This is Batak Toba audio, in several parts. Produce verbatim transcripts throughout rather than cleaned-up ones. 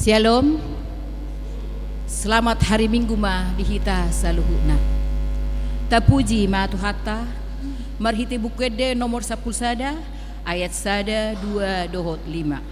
Syalom. Selamat hari Minggu ma di hita saluhutna. Tapuji ma Tuhanta, marhite Buku Ende nomor sampulu sada, ayat sada, dua, dohot lima.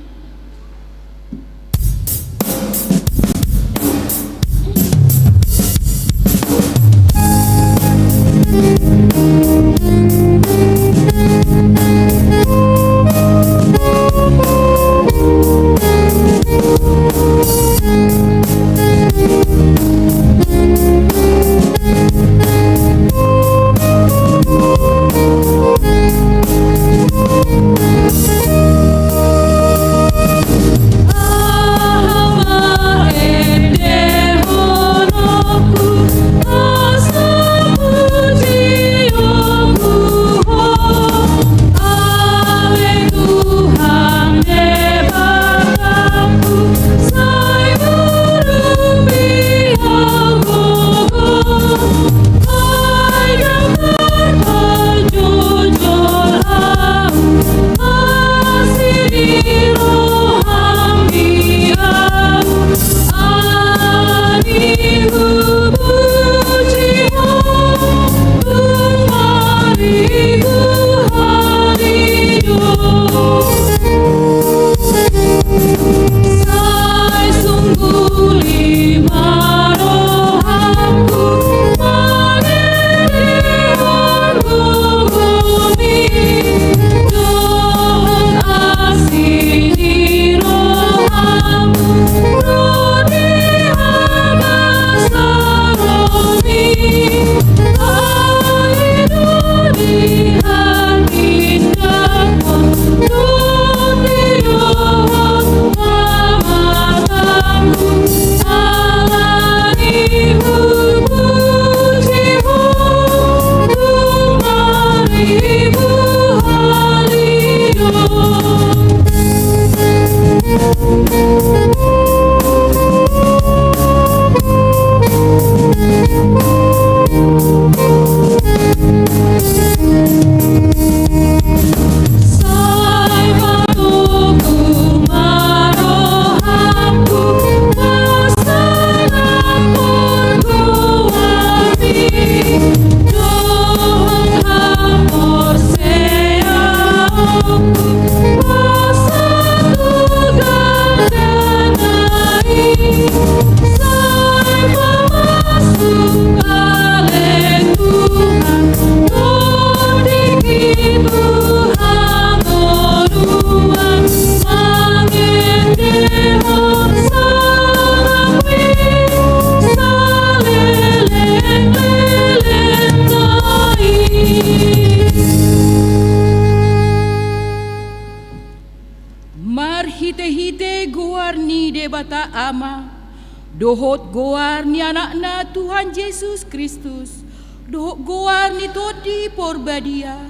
Dohot goar ni Anakna Tuhan Jesus Kristus, dohot goar ni Tondi Porbadia,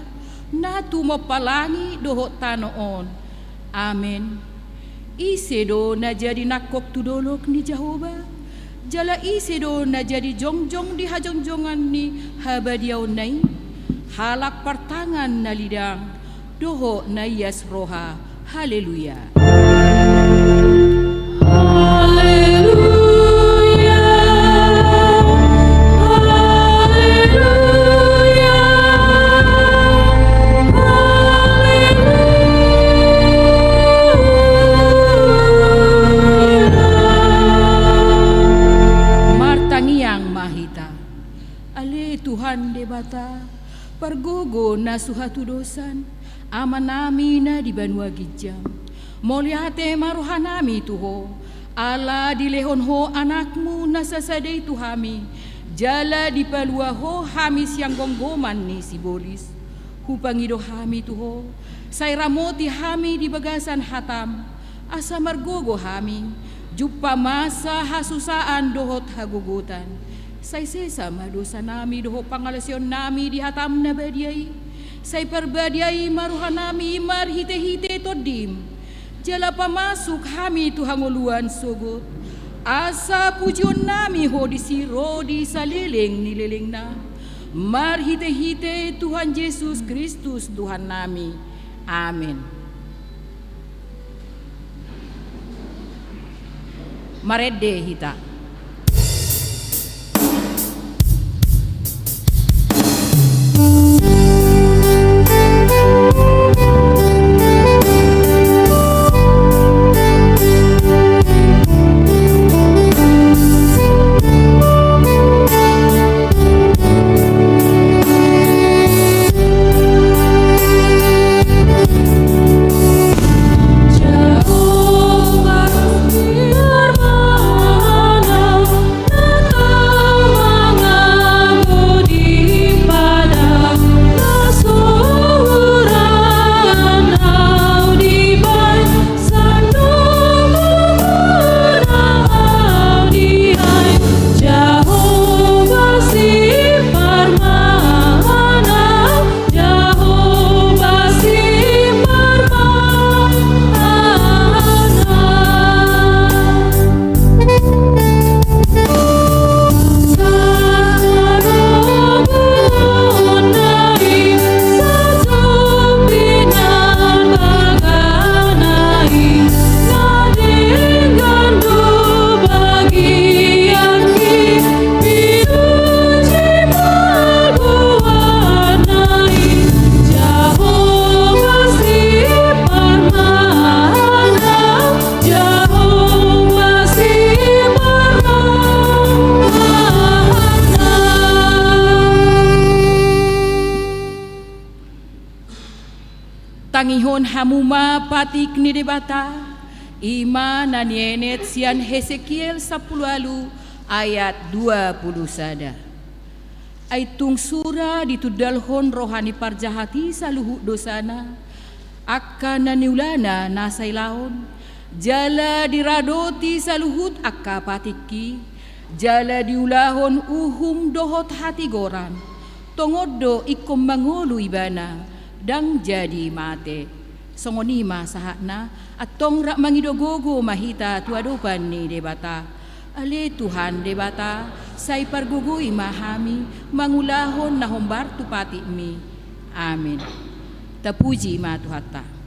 na tumompa langit dohot tano on. Amen. Ise do na jadi nangkok tu dolok ni Jahowa? Jala ise do na jadi jongjong di hajongjongan ni habadiaonna i? Halak partangan na lidang dohot na ias roha. Haleluya. Haleluya. Haleluya. Haleluya. Martangiang ma hita. Ale Tuhan Debata, pargogo na so hatudosan, Amanami na di banua ginjang, mauliate ma rohanami tu Ho, ala dilehon Ho Anakmu na sasada i tu hami, jala dipalua Ho hami sian gomgoman ni sibolis. Hupangido hami tu Ho, sai ramoti hami di bagasan hataM, asa margogo hami, jumpa masa hasusaan dohot hagogotan. Sai sesa ma dosanami dohot pangalaosionnami di hataM na badia i. Sai parbadiai ma rohanami marhitehite TondiM. Jala pamasuk hami tu hangoluan sogot. Asa pujionnami Ho disi ro di saleleng ni lelengna. Marhitehite Tuhan Jesus Kristus Tuhannami. Amen. Marende hita. Tangihon hamu ma patik ni Debata, i ma na nienet sian Hesekiel sampulu ualu ayat dua pulu sada. Ai tung sura ditundalhon roha ni parjahat i saluhut dosana, angka na niulana na sailaon, jala diradoti saluhut angka patik i, jala diulahon uhum dohot hatigoran, tongon do ingkon mangolu ibana, ndang jadi mate. Songon i ma sahatna, antong rap mangido gogo ma hita tu adopan ni Debata. Ale Tuhan Debata, sai pargogoi ma hami mangulahon na hombar tu patikmi. Amin. Tapuji ma Tuhanta.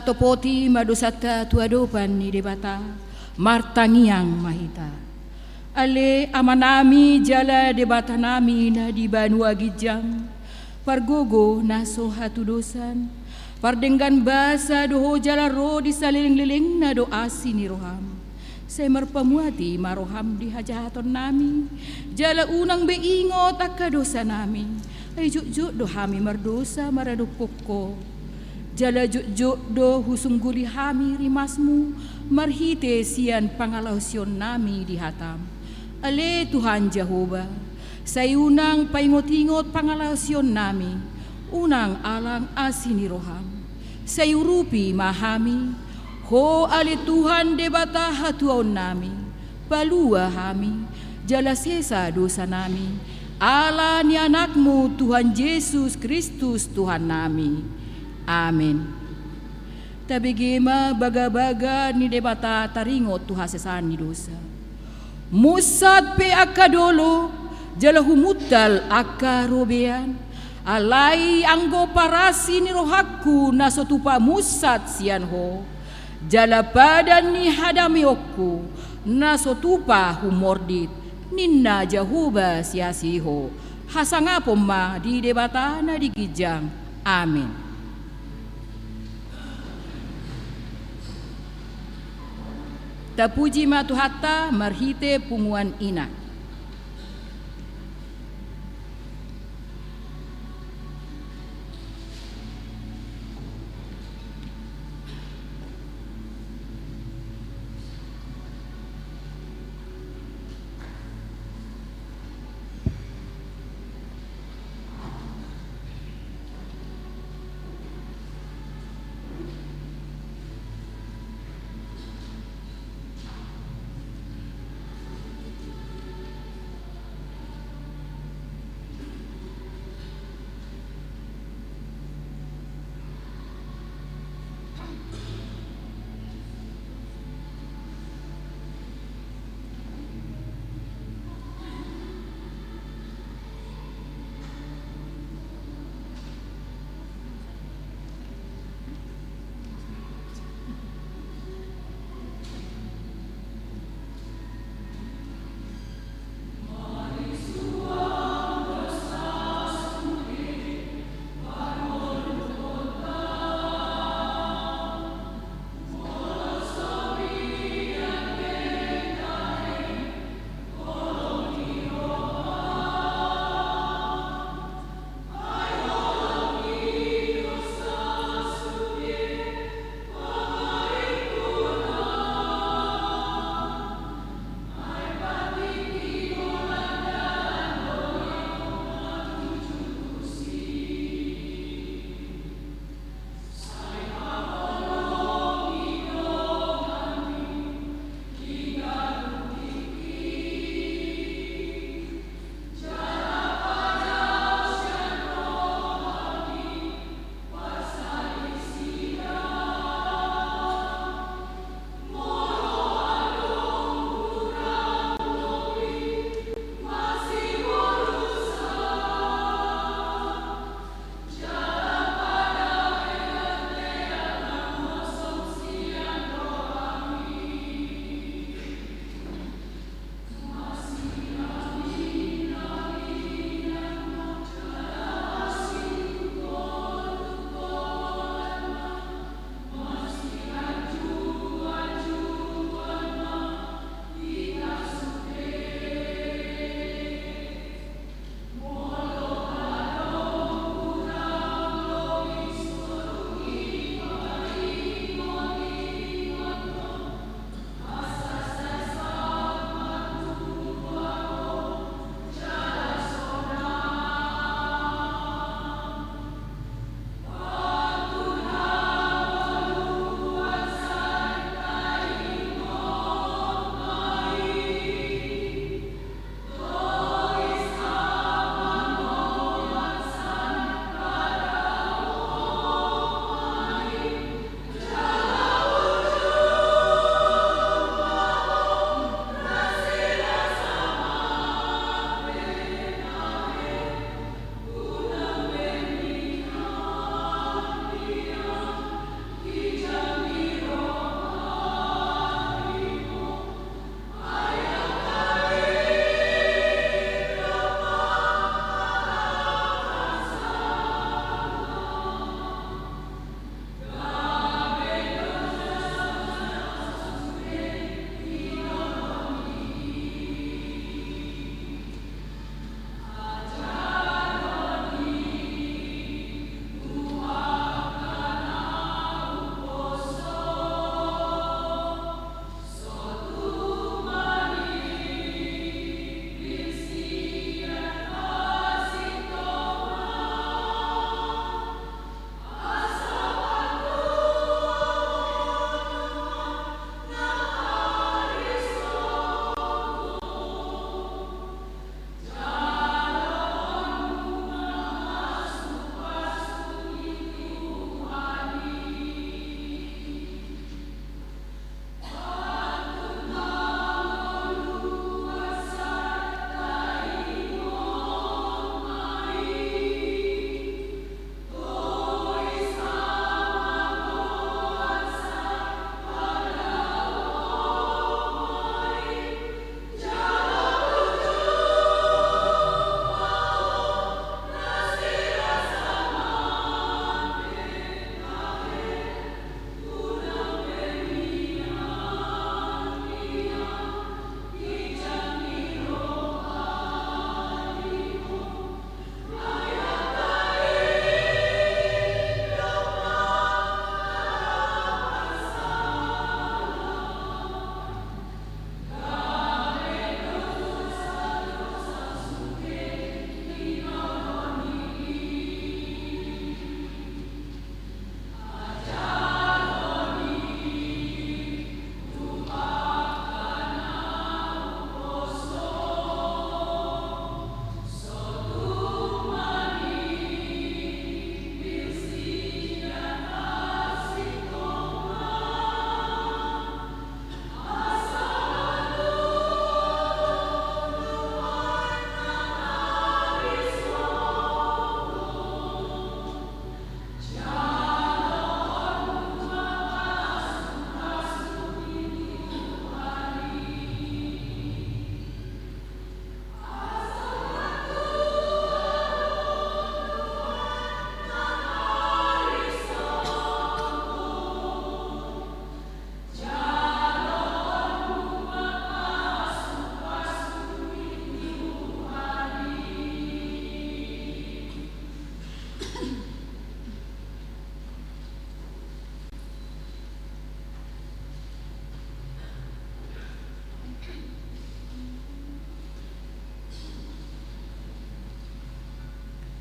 Topoti ma dosanta tu adopan ni Debata, martangiang ma hita. Ale Amanami jala Debatanami na di banua ginjang, pargogo na so hatudosan, pardenggan basa do Ho jala ro di salelenglelengna do asi ni roham. Sai marpamuati ma roham di hajahatonnami, jala unang be ingot angka dosanami. Ai jotjot do hami mardosa maradophon Ho. Jala jotjot do husungguli hami rimasmu marhite sian pangalaosionnami di hatam. Ale Tuhan Jahowa, sai unang paingotingot pangalaosionnami, unang alang asi ni roham. Sai urupi ma hami, Ho ale Tuhan Debata hatuaonnami, palua hami, jala sesa dosanami, ala ni Anakmu Tuhan Jesus Kristus Tuhannami. Amen. Tabege ma bagabaga ni Debata taringot tu hasesaan ni dosa. Munsat pe angka dolok, jala humuntal angka robean, alai anggo parasi ni rohangku na so tupa munsat sian Ho, jala padan ni hadameonku na so tupa humordit, ninna Jahowa siasi Ho. Hasangapon ma di Debata na di ginjang. Amen. Tapuji ma Tuhanta marhite punguan ina.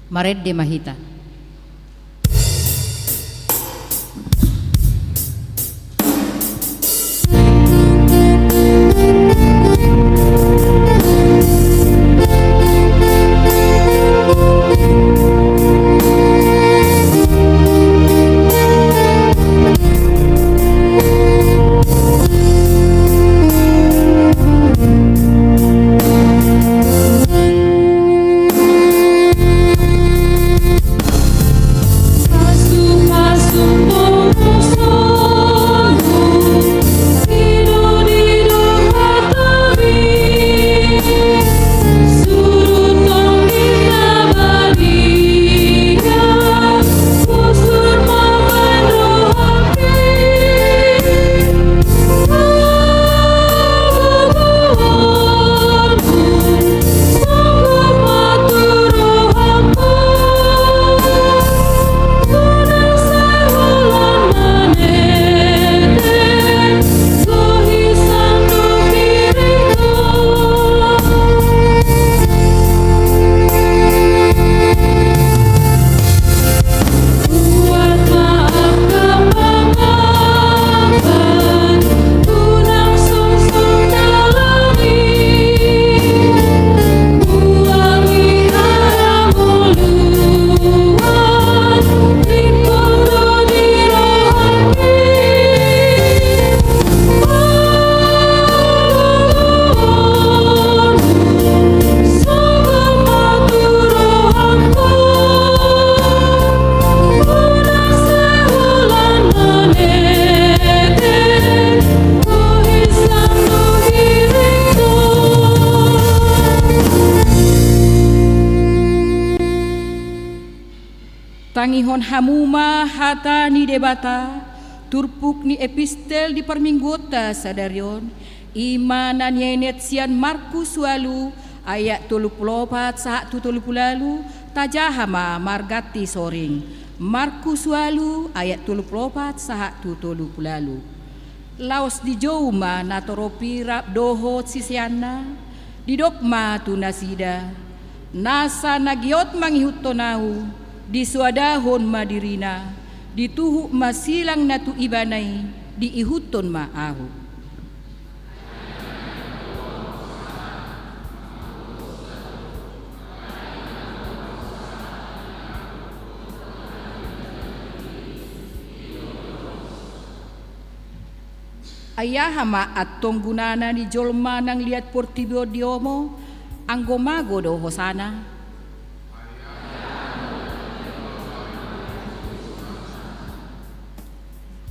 Marende ma hita. Tangihon hamu ma hata ni Debata, turpuk ni epistel di parmingguonta sadari on, i ma na nienet sian Markus ualu ayat tolu pulu opat sahat tu tolu pulu ualu, tajaha ma marganti soring. Markus ualu ayat tolu pulu opat sahat tu tolu pulu ualu. Laos dijou ma natorop i rap dohot siseanna, didok ma tu nasida: Nasa na giot mangihuthon ahu, disoadahon ma dirina, dituhuk ma silang na tu ibana i, diihuthon ma ahu. Ai aha ma antong gunana ni jolma nang liat portibi on diomo, anggo mago do hosana?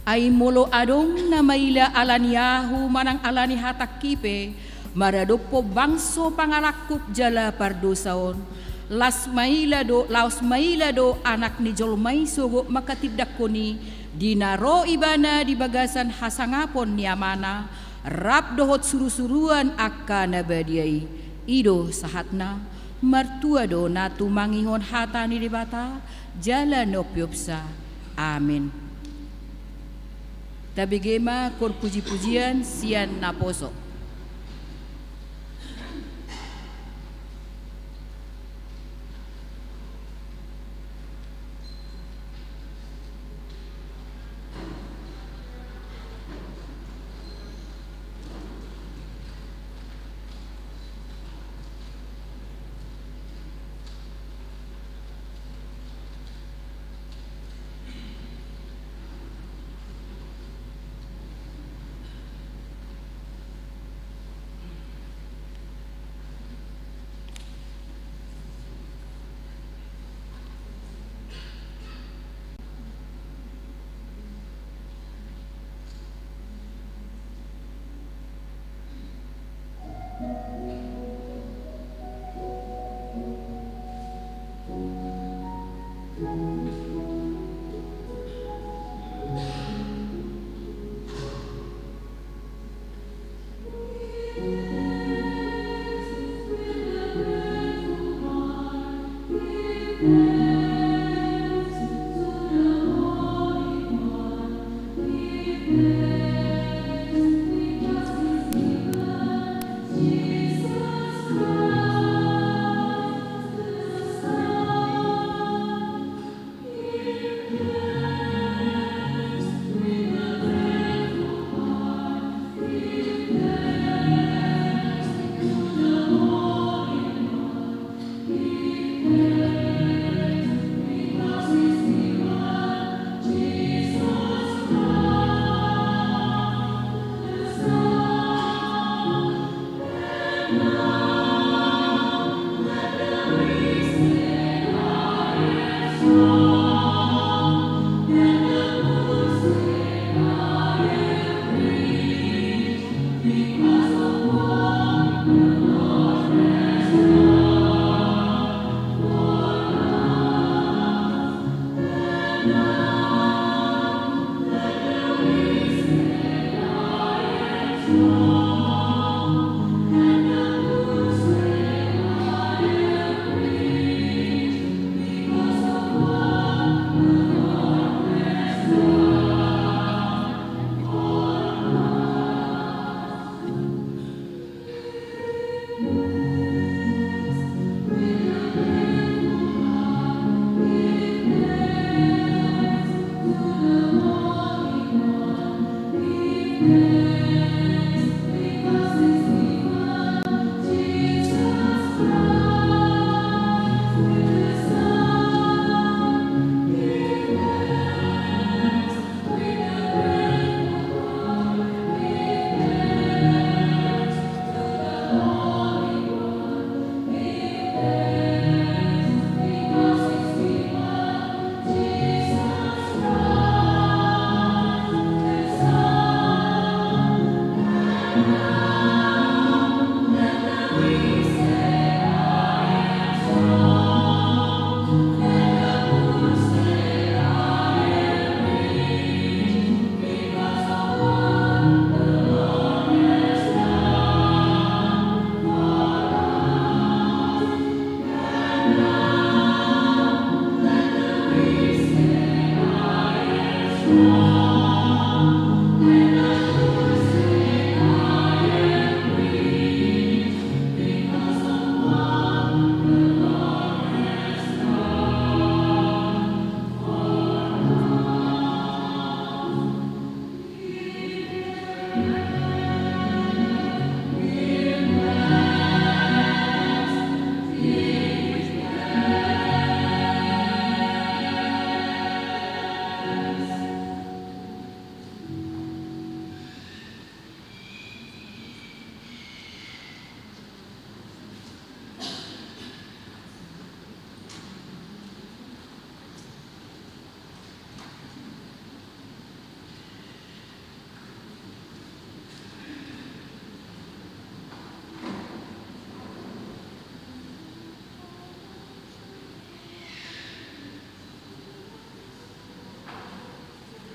Ai molo adong na maila ala ni ahu manang ala ni hatangki pe, maradophon bangso pangalangkup jala pardosa on, las maila do, laos maila do Anak ni jolma i sogot mangkatindangkon i, di na ro ibana di bagasan hasangapon ni Amana, rap dohot surusuruan angka na badia i. I do sahatna. Martua do na tumangihon hata ni Debata jala na umpeopsa. Amen. Tabege ma hor pujipujian sian naposo.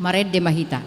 Marende ma hita.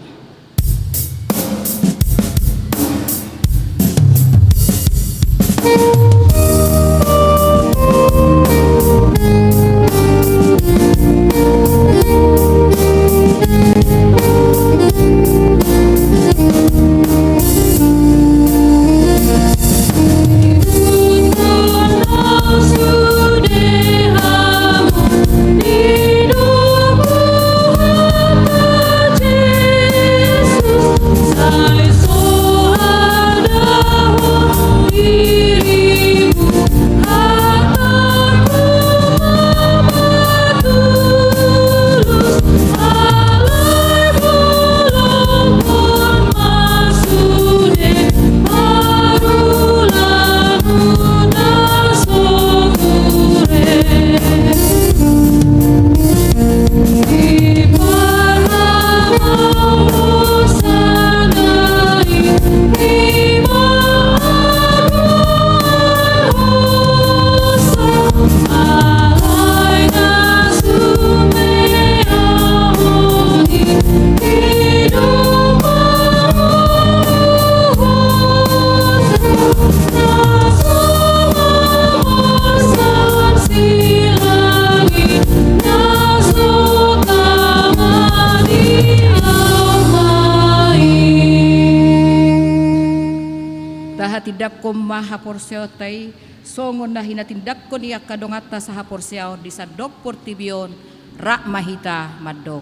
Tahatindangkon ma haporseaonta i, songon na hinatindangkon ni angka donganta sahaporseaon di sandok portibi on, rap ma hita mandok.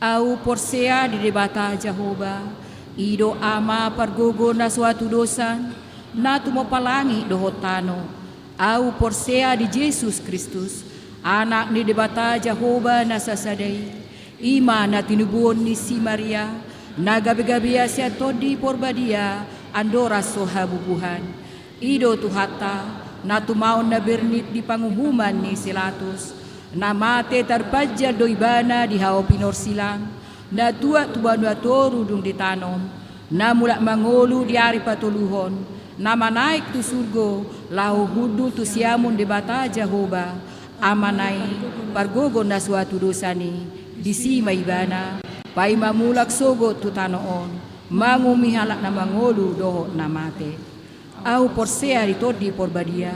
Ahu porsea di Debata Jahowa, i do Ama pargogo na so hatudosan, na tumompa langit dohot tano. Ahu porsea di Jesus Kristus, Anak ni Debata Jahowa na sasada i, i ma na tinubuhon ni si Maria, na gabegabean sian Tondi Porbadia, andorang so habubuhan. I do Tuhanta, na tumaon na bernit di panguhuman ni si Pilatus, na mate tarpanjal do ibana di hau pinorsilang, na tuat tu banua toru dung ditanom, na mulak mangolu di ari patoluhon, na manaek tu surgo, laho hundul tu siamun Debata Jahowa, Amana i, pargogo na suatu dosa ni, disi ma ibana, paima mulak sogot tu tano on, manguhumi halak na mangolu dohot na mate. Ahu porsea di Tondi Porbadia,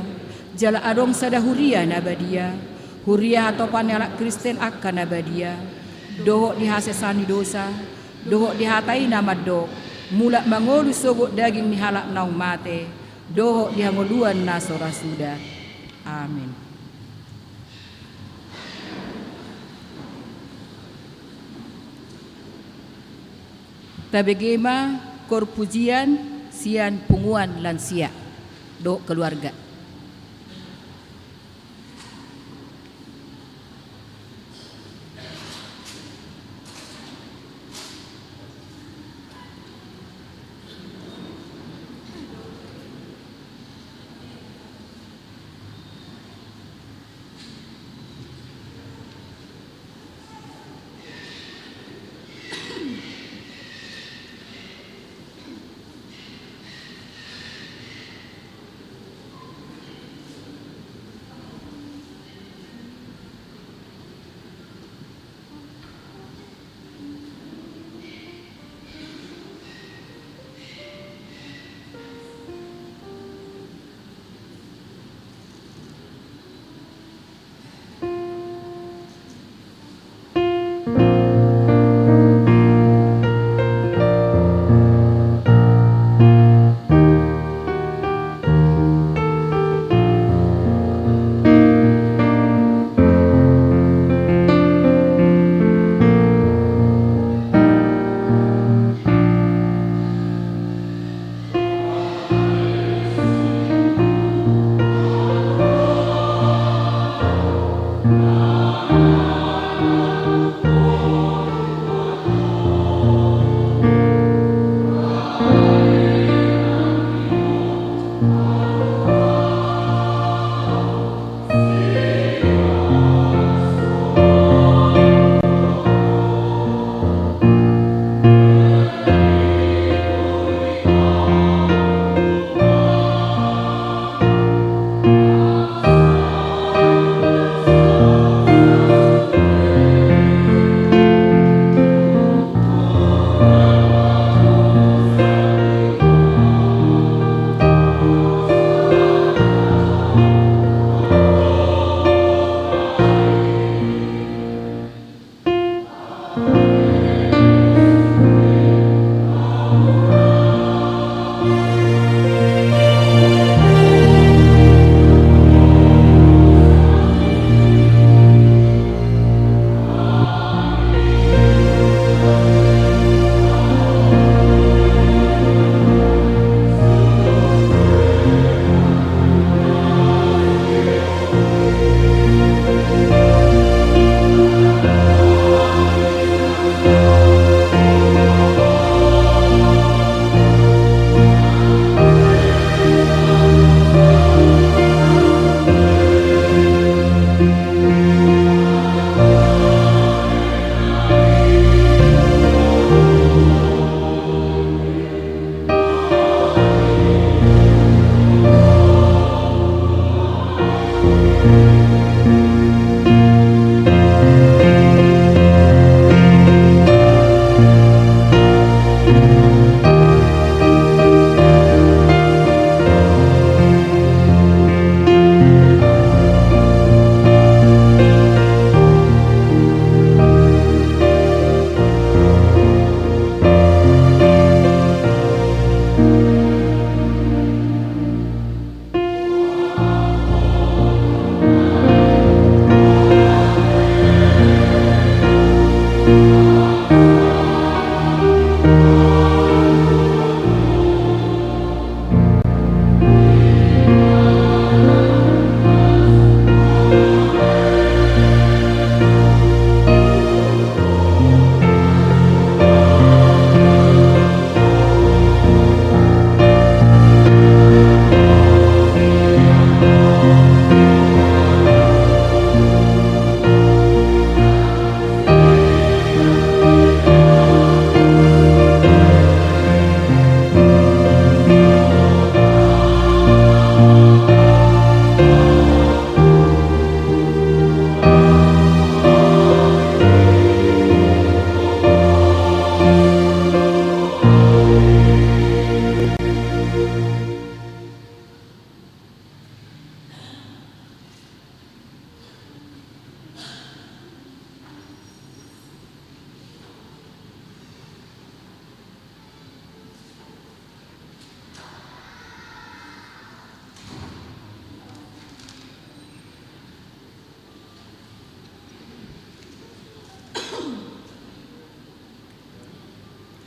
jala adong sada huria na badia, huria hatopan ni halak Kristen angka na badia, dohot di hasesaan ni dosa, dohot di hata i na mandok, mulak mangolu sogot daging ni halak naung mate, dohot di hangoluan na so ra suda. Amen. Tabege ma koor pujian sian punguan lansia dohot keluarga.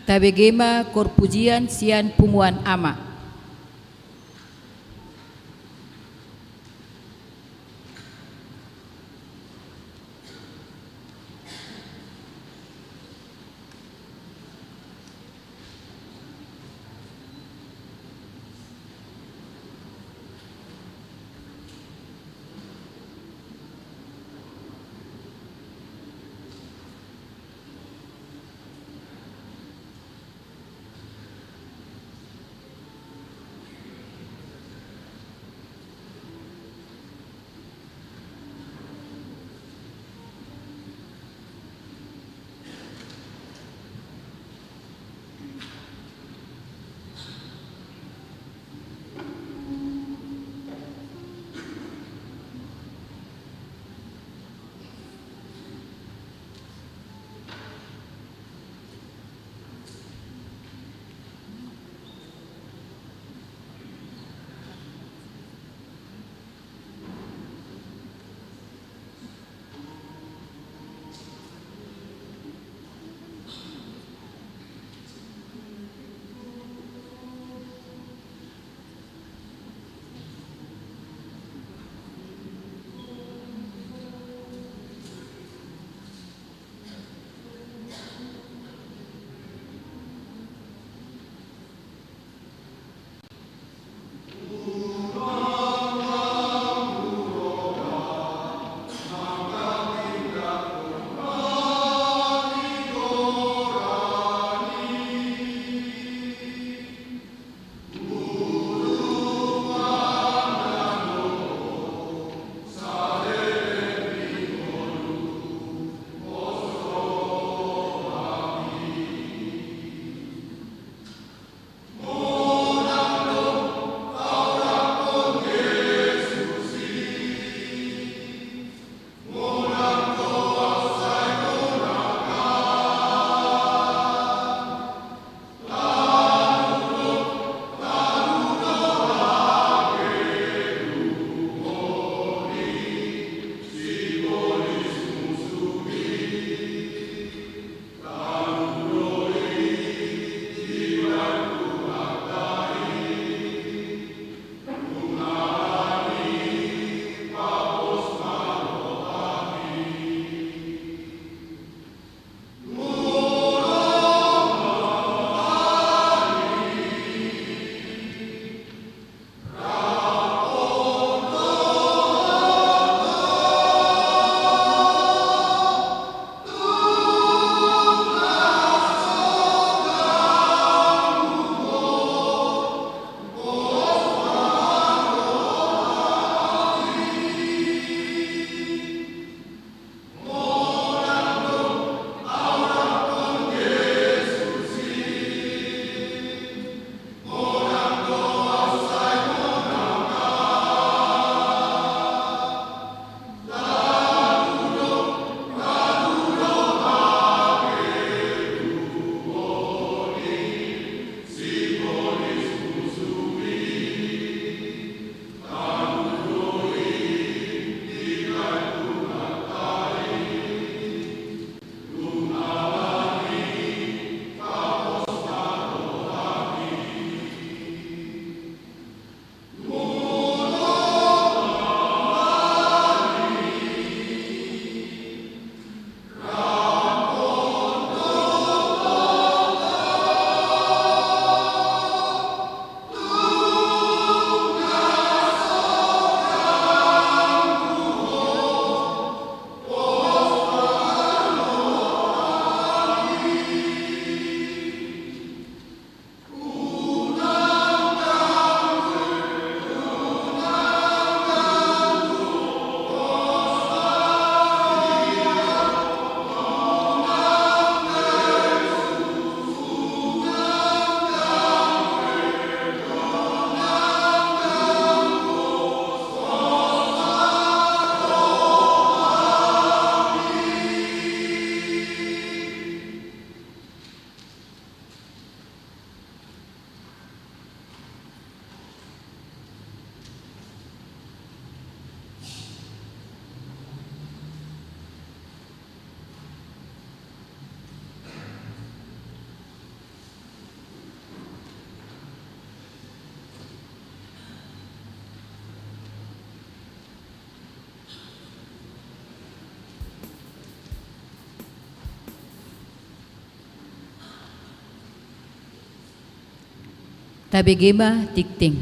Tabege ma koor pujian sian punguan ama. Tabege ma tingting.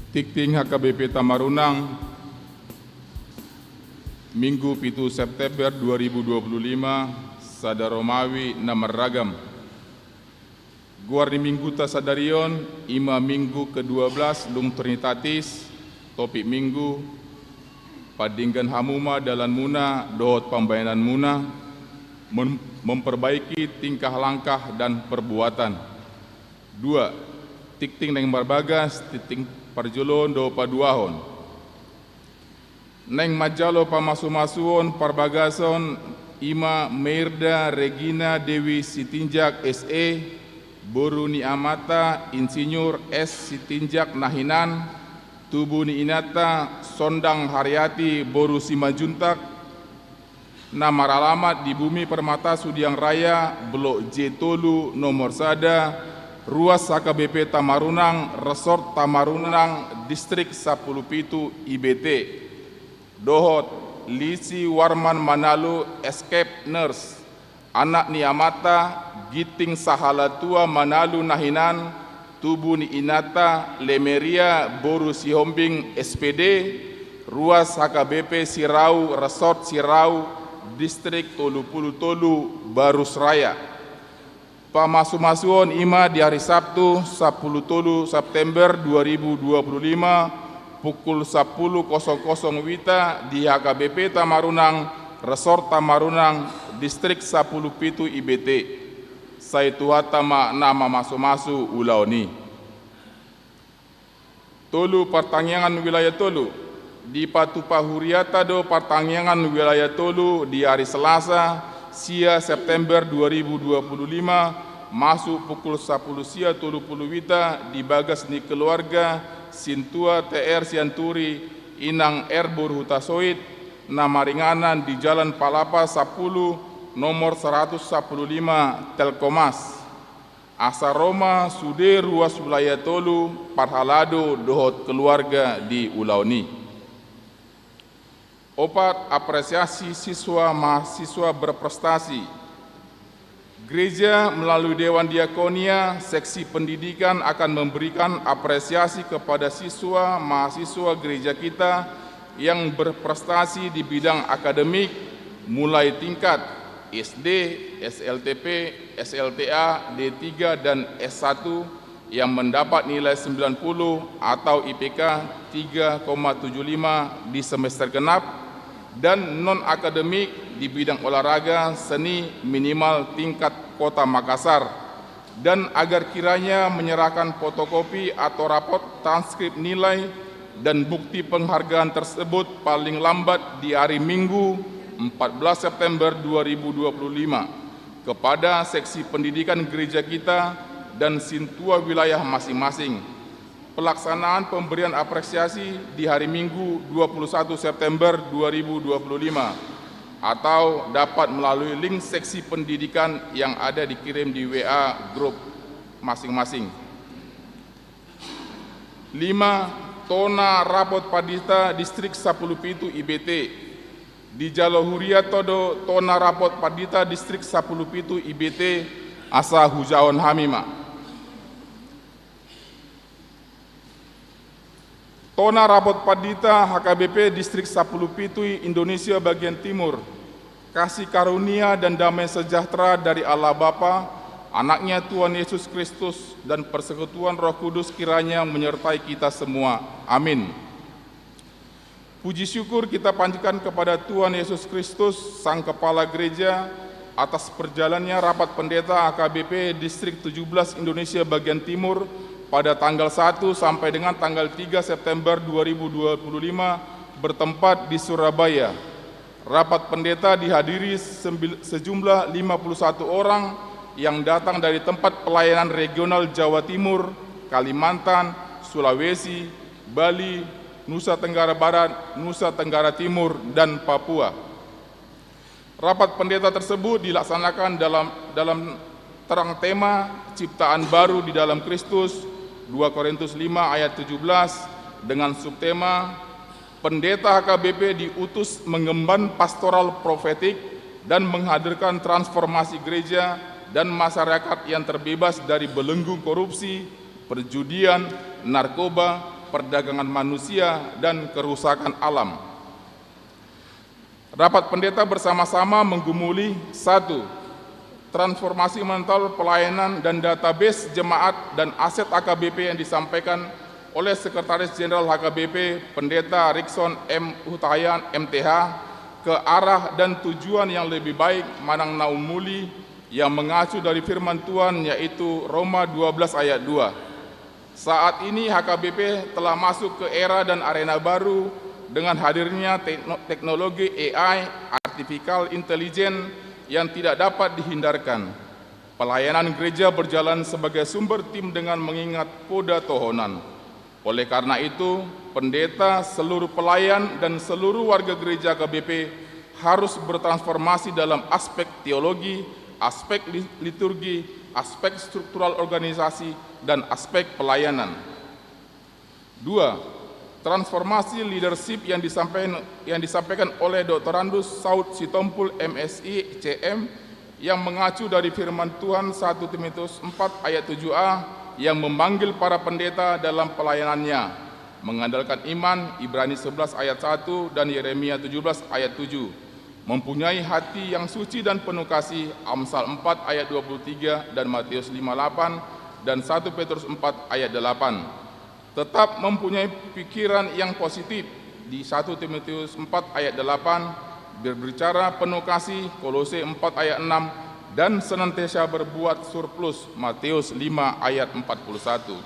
Tingting H K B P Tamarunang, Minggu pitu September dua ribu dua puluh lima, sada Romawi na marragam. Goar ni Mingguta sadari on i ma Minggu kedua belas lung Trinitatis, topik Minggu: Pandenggan hamu ma dalanmuna dohot pambahenanmuna, mem-, memperbaiki tingkah langkah dan perbuatan. Dua, tingting naeng marbagas, tingting parjolo do paduahon. Naeng manjalo pamasumasuon parbagason i ma Meirda Regina Dewi Sitinjak, S E, boru ni amanta Insinyur S Sitinjak na hinan, tubu ni inanta Sondang Hariati boru Simanjuntak, na maralamat di Bumi Permata Sudiang Raya, Blok J tolu, nomor sada, Ruas H K B P Tamarunang, Resort Tamarunang, Distrik sampulu pitu I B T. Dohot Lisi Warman Manalu, Escape Nurse, anak ni amanta Ginting Sahalatua Manalu na hinan, tubu ni inanta Lemeria boru Sihombing, S P D, Ruas H K B P Sirau, Resort Sirau, Distrik tolu pulu tolu, Barus Raya. Pamasumasuon i ma di ari Sabtu, sampulu tolu September dua ribu dua puluh lima, pukul sampulu kosong kosong WITA di H K B P Tamarunang, Resort Tamarunang, Distrik sampulu pitu I B T. Sai Tuhanta ma na mamasumasu ulaon i. Tolu, partangiangan wilayah tolu. Dipatupa huriata do partangiangan wilayah tolu di ari Selasa, sia September dua ribu dua puluh lima, masuk pukul sampulu sia tolu pulu WITA di bagas ni keluarga Sintua T R Sianturi, Inang R boru Hutasoit, na maringanan di Jalan Palapa sampulu, nomor saratus sampulu lima, Telkomas. Asa ro ma sude ruas wilayah tolu parhalado dohot keluarga di ulaon i. Opat, apresiasi siswa mahasiswa berprestasi. Gereja melalui Dewan Diakonia, Seksi Pendidikan akan memberikan apresiasi kepada siswa mahasiswa gereja kita yang berprestasi di bidang akademik, mulai tingkat S D, S L T P, S L T A, D tiga, dan S satu, yang mendapat nilai sembilan puluh atau I P K tiga koma tujuh lima di semester genap, dan non-akademik di bidang olahraga seni minimal tingkat Kota Makassar, dan agar kiranya menyerahkan fotokopi atau rapot transkrip nilai dan bukti penghargaan tersebut paling lambat di hari Minggu, empat belas September dua ribu dua puluh lima, kepada Seksi Pendidikan gereja kita dan sintua wilayah masing-masing. Pelaksanaan pemberian apresiasi di hari Minggu, dua puluh satu September dua ribu dua puluh lima, atau dapat melalui link Seksi Pendidikan yang ada dikirim di W A grup masing-masing. Lima, tona rapot pandita Distrik sampulu pitu I B T. Dijalo huriata do tona rapot pandita Distrik sampulu pitu I B T, asa hujahahon hami ma. Tona rapot pandita H K B P Distrik sampulu pitu Indonesia bagian timur. Kasih karunia dan damai sejahtera dari Allah Bapa, Anaknya Tuhan Yesus Kristus, dan persekutuan Roh Kudus kiranya menyertai kita semua. Amin. Puji syukur kita panjatkan kepada Tuhan Yesus Kristus, Sang Kepala Gereja, atas perjalannya Rapat Pendeta H K B P Distrik tujuh belas Indonesia bagian timur pada tanggal satu sampai dengan tanggal tiga September dua ribu dua puluh lima, bertempat di Surabaya. Rapat pendeta dihadiri sembil-, sejumlah lima puluh satu orang yang datang dari tempat pelayanan regional Jawa Timur, Kalimantan, Sulawesi, Bali, Nusa Tenggara Barat, Nusa Tenggara Timur, dan Papua. Rapat pendeta tersebut dilaksanakan dalam, dalam Terang tema ciptaan baru di dalam Kristus, dua Korintus lima ayat tujuh belas, dengan subtema Pendeta H K B P diutus mengemban pastoral profetik dan menghadirkan transformasi gereja dan masyarakat yang terbebas dari belenggu korupsi, perjudian, narkoba, perdagangan manusia, dan kerusakan alam. Rapat pendeta bersama-sama menggumuli: satu, transformasi mental pelayanan dan database jemaat dan aset H K B P yang disampaikan oleh Sekretaris Jenderal H K B P, Pendeta Rikson M Hutayan, M T H, ke arah dan tujuan yang lebih baik manang na umuli, yang mengacu dari firman Tuhan, yaitu Roma dua belas ayat dua. Saat ini H K B P telah masuk ke era dan arena baru dengan hadirnya tekno-, teknologi A I, artificial intelligence, yang tidak dapat dihindarkan. Pelayanan gereja berjalan sebagai sumber tim dengan mengingat poda tohonan. Oleh karena itu, pendeta, seluruh pelayan, dan seluruh warga gereja H K B P harus bertransformasi dalam aspek teologi, aspek li-, liturgi, aspek struktural organisasi, dan aspek pelayanan. Dua, transformasi leadership yang disampaikan, yang disampaikan oleh Doktorandus Saud Sitompul, M Si, C M, yang mengacu dari firman Tuhan, satu Timotius empat ayat tujuh a, yang memanggil para pendeta dalam pelayanannya, mengandalkan iman, Ibrani sebelas ayat satu dan Yeremia tujuh belas ayat tujuh, mempunyai hati yang suci dan penuh kasih, Amsal empat ayat dua puluh tiga dan Matius lima delapan dan satu Petrus empat ayat delapan. Tetap mempunyai pikiran yang positif di satu Timotius empat ayat delapan, berbicara penuh kasih, Kolose empat ayat enam, dan senantiasa berbuat surplus, Matius lima ayat empat puluh satu.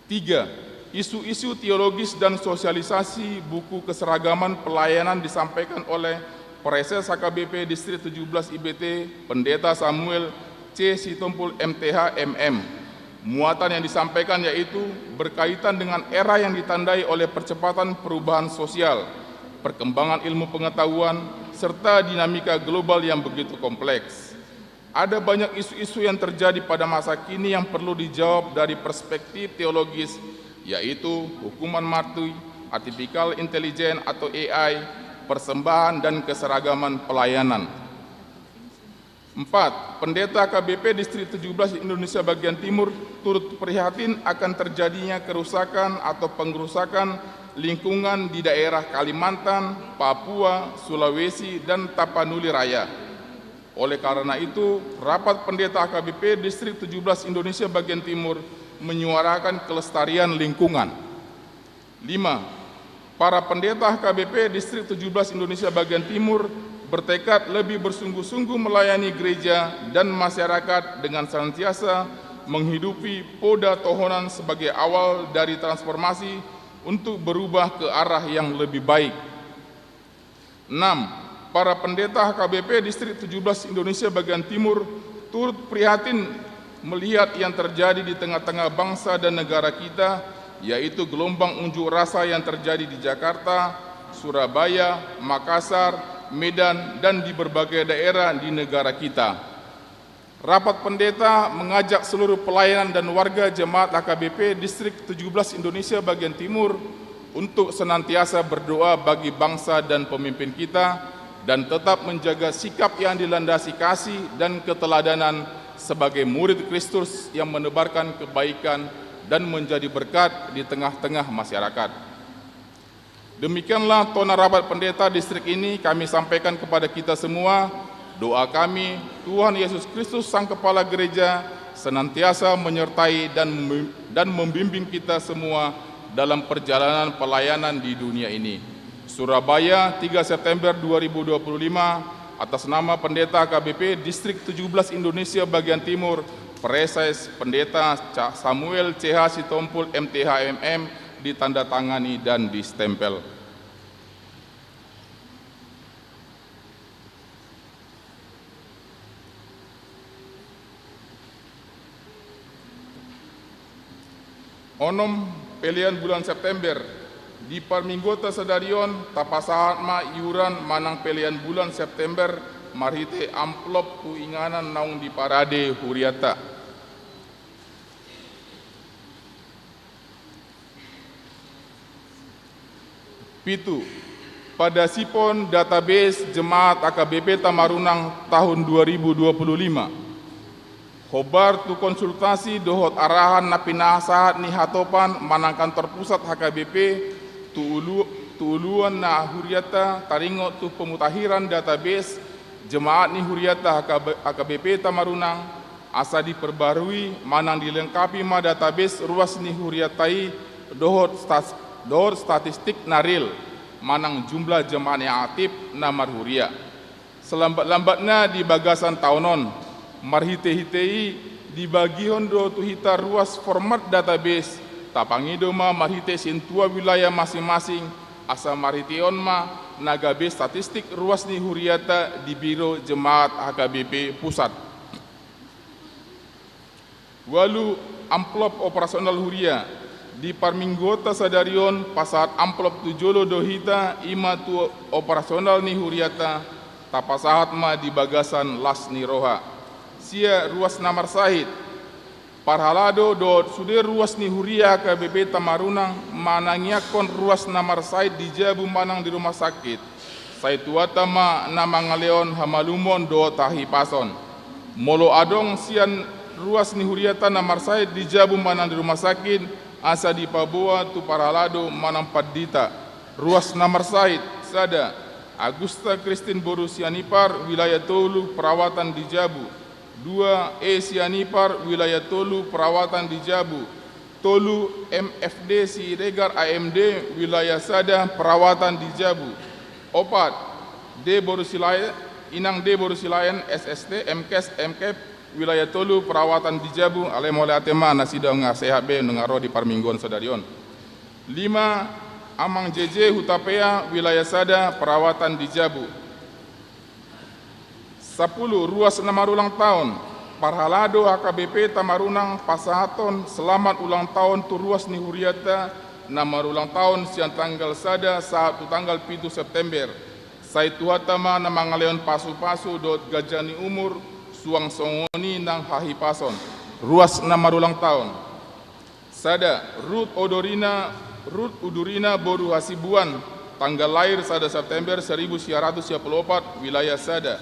Tiga, isu-isu teologis dan sosialisasi buku keseragaman pelayanan disampaikan oleh Praeses H K B P Distrik tujuh belas I B T, Pendeta Samuel C Sitompul, M T H, M M. Muatan yang disampaikan yaitu berkaitan dengan era yang ditandai oleh percepatan perubahan sosial, perkembangan ilmu pengetahuan, serta dinamika global yang begitu kompleks. Ada banyak isu-isu yang terjadi pada masa kini yang perlu dijawab dari perspektif teologis, yaitu hukuman mati, artificial intelligence atau A I, persembahan, dan keseragaman pelayanan. Empat, Pendeta H K B P Distrik tujuh belas Indonesia Bagian Timur turut prihatin akan terjadinya kerusakan atau pengerusakan lingkungan di daerah Kalimantan, Papua, Sulawesi, dan Tapanuli Raya. Oleh karena itu, Rapat Pendeta H K B P Distrik tujuh belas Indonesia Bagian Timur menyuarakan kelestarian lingkungan. Lima, para pendeta H K B P Distrik tujuh belas Indonesia Bagian Timur bertekad lebih bersungguh-sungguh melayani gereja dan masyarakat dengan senantiasa menghidupi poda tohonan sebagai awal dari transformasi untuk berubah ke arah yang lebih baik. Enam, para pendeta H K B P Distrik tujuh belas Indonesia Bagian Timur turut prihatin melihat yang terjadi di tengah-tengah bangsa dan negara kita, yaitu gelombang unjuk rasa yang terjadi di Jakarta, Surabaya, Makassar, Medan, dan di berbagai daerah di negara kita. Rapat Pendeta mengajak seluruh pelayanan dan warga jemaat H K B P Distrik tujuh belas Indonesia Bagian Timur untuk senantiasa berdoa bagi bangsa dan pemimpin kita, dan tetap menjaga sikap yang dilandasi kasih dan keteladanan sebagai murid Kristus yang menebarkan kebaikan dan menjadi berkat di tengah-tengah masyarakat. Demikianlah tona rapat pendeta distrik ini kami sampaikan kepada kita semua. Doa kami, Tuhan Yesus Kristus, Sang Kepala Gereja, senantiasa menyertai dan mem-, dan membimbing kita semua dalam perjalanan pelayanan di dunia ini. Surabaya, tiga September dua ribu dua puluh lima, atas nama Pendeta H K B P Distrik tujuh belas Indonesia Bagian Timur, Praeses Pendeta Ca-, Samuel C H Sitompul, M T H, M M, ditandatangani dan distempel. Onom, pelean bulan September. Di parmingguanta sadari on, tapasahat ma iuran manang pelean bulan September marhite amplop tu inganan naung diparade huriata. Pitu, padasipon database Jemaat H K B P Tamarunang tahun dua ribu dua puluh lima. Hombar tu konsultasi dohot arahan na pinasahat ni hatopan manang kantor pusat H K B P, tu ulu-, tu uluan na huriata taringot tu pemutahiran database Jemaat ni huriata H K B-, H K B P Tamarunang, asa diperbarui manang dilengkapi ma database ruas ni huriata i dohot stas-, dohot statistik na real manang jumlah jemaat yang aktif na marhuria. Selambat-lambatna di bagasan taon on, marhite-hite i dibagihon do tu hita ruas format database, tapangido ma marhite sintua wilayah masing-masing, asa marhite on ma na gabe statistik ruas ni huriata di Biro Jemaat H K B P Pusat. Ualu, amplop operasional huria. Di parmingguonta sadari on pasahat amplop tu jolo do hita, i ma tu operasional ni huriata, tapasahat ma di bagasan las ni roha. Sia ruas na marsahit. Parhalado dohot sude ruas ni huria H K B P Tamarunang manangiangkon ruas na marsahit di jabu manang di rumah sakit. Sai Tuhanta ma na mangalehon hamalumon dohot hahipason. Molo adong sian ruas ni huriata na marsahit di jabu manang di rumah sakit, asa dipaboa tu parhalado manang pandita. Ruas na marsahit, sada, Agusta Kristin boru Sianipar, wilayah tolu, perawatan di jabu. Dua, E Sianipar, wilayah tolu, perawatan di jabu. Tolu, M F D Siregar A M D, wilayah sada, perawatan di jabu. Opat, D boru Silaen, Inang D boru Silaen, S S T, M Kes, M Kep, wilayah tolu, perawatan di jabu. Alai mauliate ma nasida nunga sehat be, nunga ro di parmingguon sadari on. Lima, Amang J J Hutapea, wilayah sada, perawatan di jabu. Sampulu, ruas na marulang taon. Parhalado H K B P Tamarunang pasahathon selamat ulang taon tu ruas ni huriata na marulang taon sian tanggal sada sahat tu tanggal pitu September. Sai Tuhanta ma na mangalehon pasupasu dohot ganjang ni umur, suang songon i nang hahipason. Ruas na marulang taon. Sada, Rut Odorina, Rut Udurina boru Hasibuan, tanggal lahir sada September seribu sia ratus sia pulu opat, wilayah sada.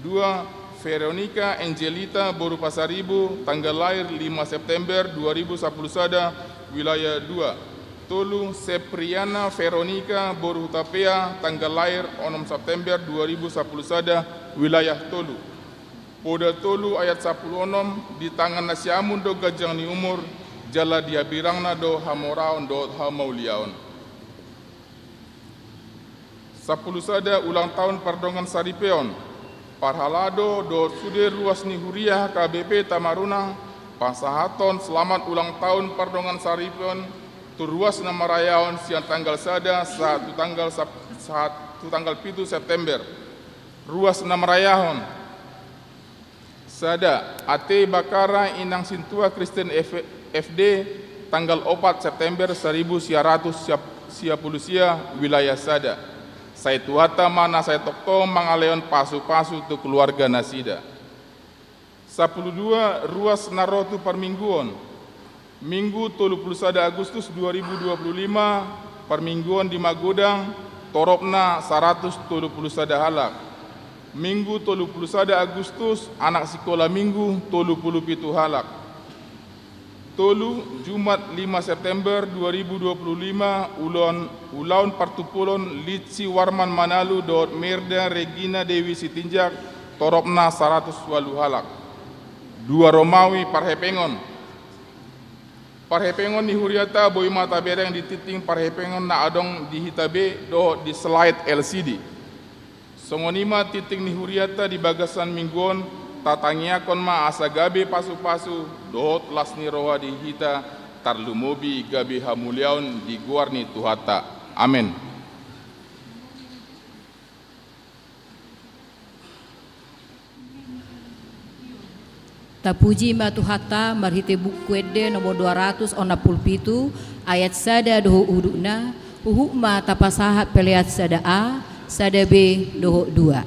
Dua, Veronica Angelita boru Pasaribu, tanggal lahir lima September dua ribu sapulu sada, wilayah dua. Tolu, Sepriana Veronica boru Hutapea, tanggal lahir onom September dua ribu sapulu sada, wilayah tolu. Poda tolu ayat sampulu onom, di tangan na siamun do ganjang ni umur, jala di habirangna do hamoraon dohot hamauliaon. Sampulu sada, ulang taon pardongan saripeon. Parhalado dohot sude ruas ni huria H K B P Tamarunang pasahathon selamat ulang taon pardongan saripeon tu ruas na marayahon sian tanggal sada sahat tu tanggal sap-, sahat tu tanggal pitu September. Ruas na marayahon. Sada, A T Bakara Inang Sintua Kristen F-, F D, tanggal opat September seribu sia ratus sia-, sia pulu sia, wilayah sada. Sai Tuhanta ma na sai tongtong mangalehon pasupasu tu keluarga nasida. Sampulu dua, ruas na ro tu parmingguon. Minggu tolu pulu sada Agustus dua ribu dua pulu lima, parmingguon di Magodang, toropna saratus tolu pulu sada halak. Minggu tolu pulu sada Agustus, anak sikola minggu, tolu pulu pitu halak. Tolu, Jumat lima September dua ribu dua pulu lima, ulaon, ulaon partumpolon Litsi Warman Manalu dohot Merda Regina Dewi Sitinjak, toropna saratus ualu halak. Dua Romawi, parhepengon. Parhepengon ni huriata boi ma tabereng di tingting parhepengon na adong di hita be dohot di slide L C D. Songon i ma tingting ni huriata di bagasan minggu on, tatangiangkon ma asa gabe pasupasu dohot las ni roha di hita, tarlumobi gabe hamuliaon di goar ni Tuhanta. Amen. Tapuji ma Tuhanta marhite Buku Ende nomor dua ratus onom pulu pitu, ayat sada dohot udutna, huhut ma tapasahat pelean sada A, sada B dohot dua.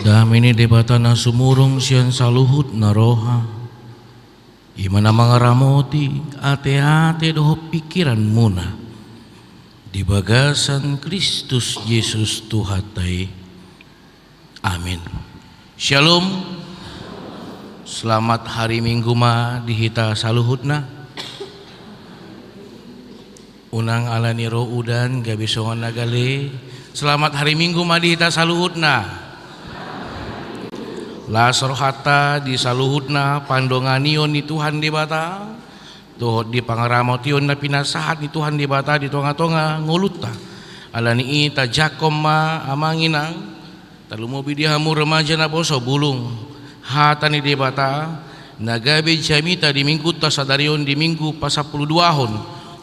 Dame ni Debata na sumurung sian saluhut na roha, i ma na mangaramoti ateate dohot pingkiranmuna di bagasan Kristus Jesus Tuhanta i. Amin. Syalom. Selamat hari Minggu ma di hita saluhutna. Unang ala ni ro udan gabe songon na gale. Selamat hari Minggu ma di hita saluhutna. Las rohanta di saluhutna pandonganion ni Tuhan Debata dohot di pangaramotion na pinasahat ni Tuhan Debata di tongatonga ngolunta. Ala ni i tajangkon ma amang inang, tarlumobi di hamu remaja naposo bulung, hata ni Debata na gabe jamita di Minggunta sadari on, di Minggu pasampuluduahon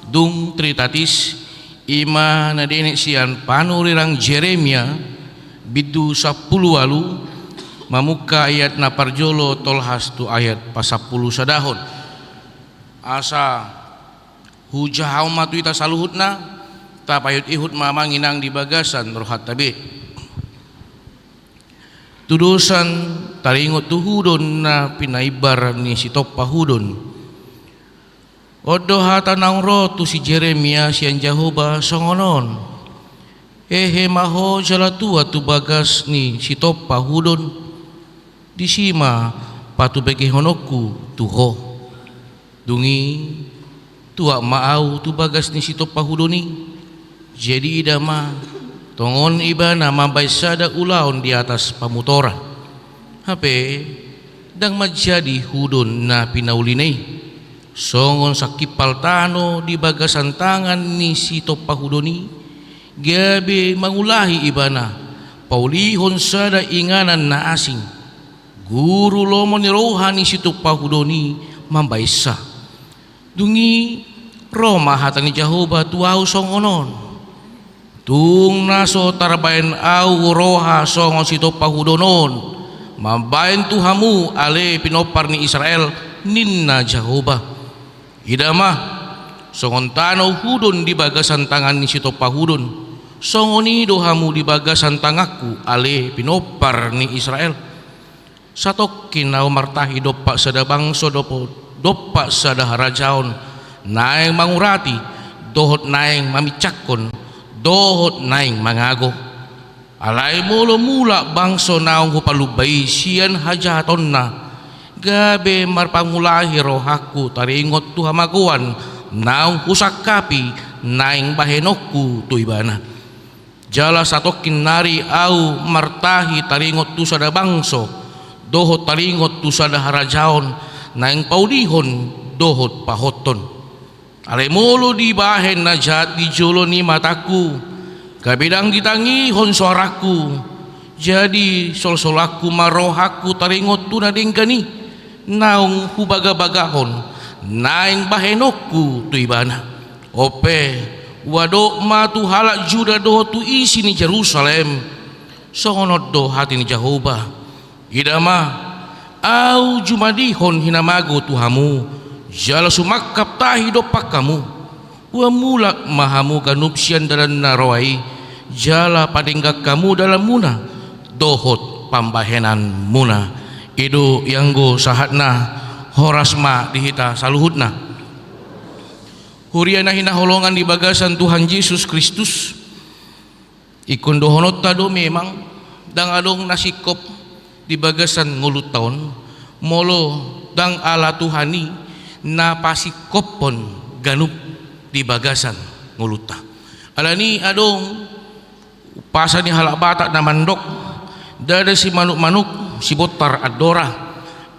dung Trinitatis, i ma na dienet sian panurirang Jeremia bindu sampulu ualu, mamungka ayat na parjolo tolhas tu ayat pasampulusadahon. Asa hujahahon ma tu hita saluhutna, tapaihutihut ma amang inang di bagasan rohanta be. Tudosan taringot tu hudon na pinaimbar ni sitompahudon. On do hata naung ro tu si Jeremia sian Jahowa songon on: Hehe ma ho jala tua tu bagas ni sitompahudon, disi ma patubegehononku tu ho. Dung i tuat ma ahu tu bagas ni sitompahudon i. Jadi ida ma, tongon ibana mambahen sada ulaon di atas pamutoran. Hape ndang manjadi hudon na pinaulina i. Songon sangkimpal tano di bagasan tangan ni sitompahudon i, gabe mangulahi ibana paulihon sada inganan na asing. Guru lomo ni roha ni sitompahudon i mambahensa. Dung i ro ma hata ni Jahowa tu ahu songon on: Tung na so tarbahen ahu roha songon sitompahudon on mambahen tu hamu ale pinompar ni Israel, ninna Jahowa. Ida ma, songon tano hudon di bagasan tangan ni sitompahudon, songon i do hamu di bagasan tanganku ale pinompar ni Israel. Satongkin ahu martahi dompak sada bangso dohot, dompak sada harajaon, naeng mangurati, dohot naeng mamincakkon, dohot naeng mangago. Alai molo mulak bangso naung hupalumba i sian hajahatonna, gabe marpangulahi rohangku taringot tu hamagoan naung husangkapi naeng bahenonku tu ibana. Jala satongkin nari ahu martahi taringot tu sada bangso, dohot taringot tu sada harajaon, naeng paulihon dohot pahothon. Alai molo dibahen na jat di jolo ni matangku, gabe ndang ditangihon soarangku, jadi solsolanku ma rohangku taringot tu na denggan i, naung hubagabagahon naeng bahenonku tu ibana. On pe, huadop ma tu halak Juda dohot tu isi ni Jerusalem: Songon on do hata ni Jahowa: Ida ma, ahu jumadihon hinamago tu hamu, jala sumangkap tahi dompak hamu. Ua mulak ma hamu ganup sian dalan na roa i, jala padenggan hamu dalanmuna dohot pambahenanmuna. I do ianggo sahatna. Horas ma di hita saluhutna. Huria na hinaholongan di bagasan Tuhan Jesus Kristus, ingkon dohononta do memang, ndang adong na singkop di bagasan ngolunta on, molo ndang ala Tuhan i na pasingkophon ganup di bagasan ngolunta. Ala ni adong umpasa ni halak Batak na mandok: Ndada simanukmanuk, sibontar andora,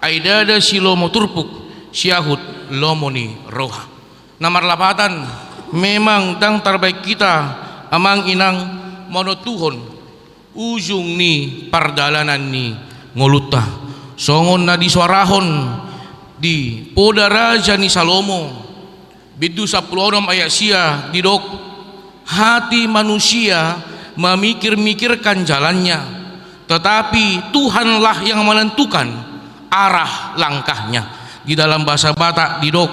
ai ndada silomo turpuk, siahut lomo ni roha. Na marlapatan, memang ndang tarbahen hita, amang inang, manontuhon ujung ni pardalanan ni ngolunta. Songon na disoarahon di Poda Raja ni Salomo, bindu sampulu onom ayat sia, didok: Hati manusia memikir-mikirkan jalannya, tetapi Tuhanlah yang menentukan arah langkahnya. Di dalam bahasa Batak didok: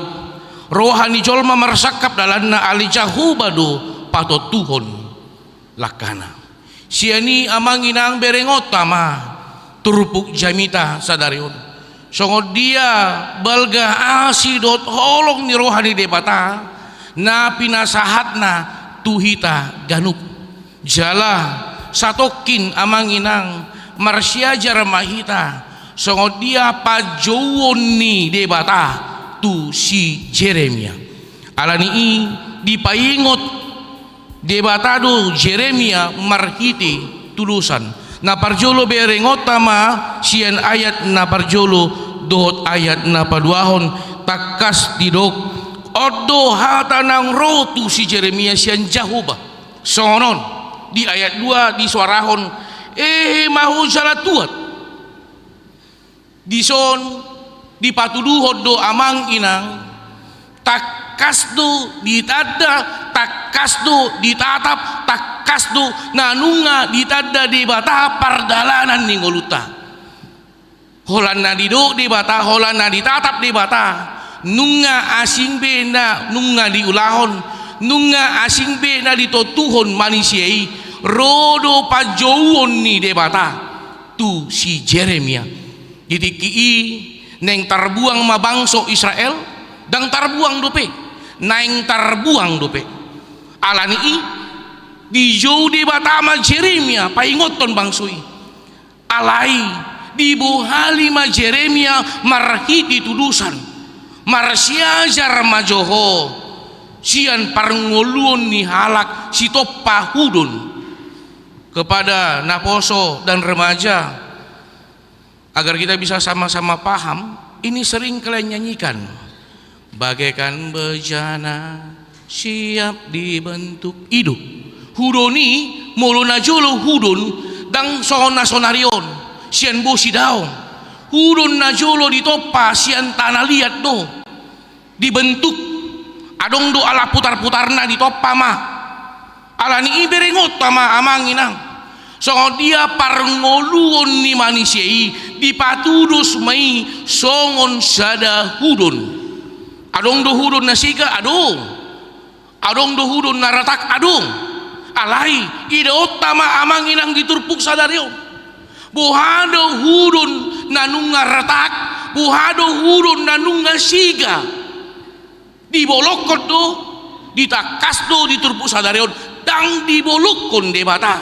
Roha ni jolma marsangkap dalanna, alai Jahowa do patontuhon langkahna. Sian i, amang inang, berengonta ma Turpuk jamita sadari on, songon dia balga asi dohot holong ni roha ni Debata na pinasahatna tu hita ganup. Jala satongkin, amang inang, marsiajar ma hita songon dia panjouon ni Debata tu si Jeremia. Alani i dipaingot Debata do Jeremia marhite tudosan. Na parjolo berengonta ma sian ayat na parjolo dohot ayat na paduahon, tangkas didok: On do hata naung ro tu si Jeremia sian Jahowa songon on. Di ayat dua disoarahon: Hehe ma ho jala tuat. Dison dipatuduhon do, amang inang, tangkas do ditanda, tangkas do ditatap, tangkas do na nunga ditanda Debata pardalanan ni ngolunta. Holan na didok Debata, holan na ditatap Debata, nunga asing be na nunga diulahon, nunga asing be na ditontuhon manisia i, ro do panjouon ni Debata tu si Jeremia. Di tingki i naeng tarbuang ma bangso Israel? Ndang tarbuang dope. Naeng tarbuang dope. Alani i dijou Debata ma Jeremia paingothon bangso i. Alai dibohali ma Jeremia marhite tudosan, marsiajar ma jo ho sian parngoluon ni halak sitompa hudon. Kepada naposo dan remaja, agar kita bisa sama-sama paham, ini sering kalian nyanyikan. Bagaikan bejana siap dibentuk. I do. Hudon i, molo najolo hudon, ndang songon na saonari on sian bosi daong. Hudon najolo ditompa sian tana liat do. Dibentuk. Adong do alat putar-putarna, ditompa ma. Alani i berengonta ma, amang inang, songon dia parngoluon ni manisia i dipatudos ma i songon sada hudon. Adong do hudon na siga? Adong. Adong do hudon na retak? Adong. Alai idaonta ma, amang inang, di turpuk sadari on, boha do hudon na nunga retak, boha do hudon na nunga siga. Dibolongkon do, ditangkas do di turpuk sadari on, ndang dibolongkon Debata.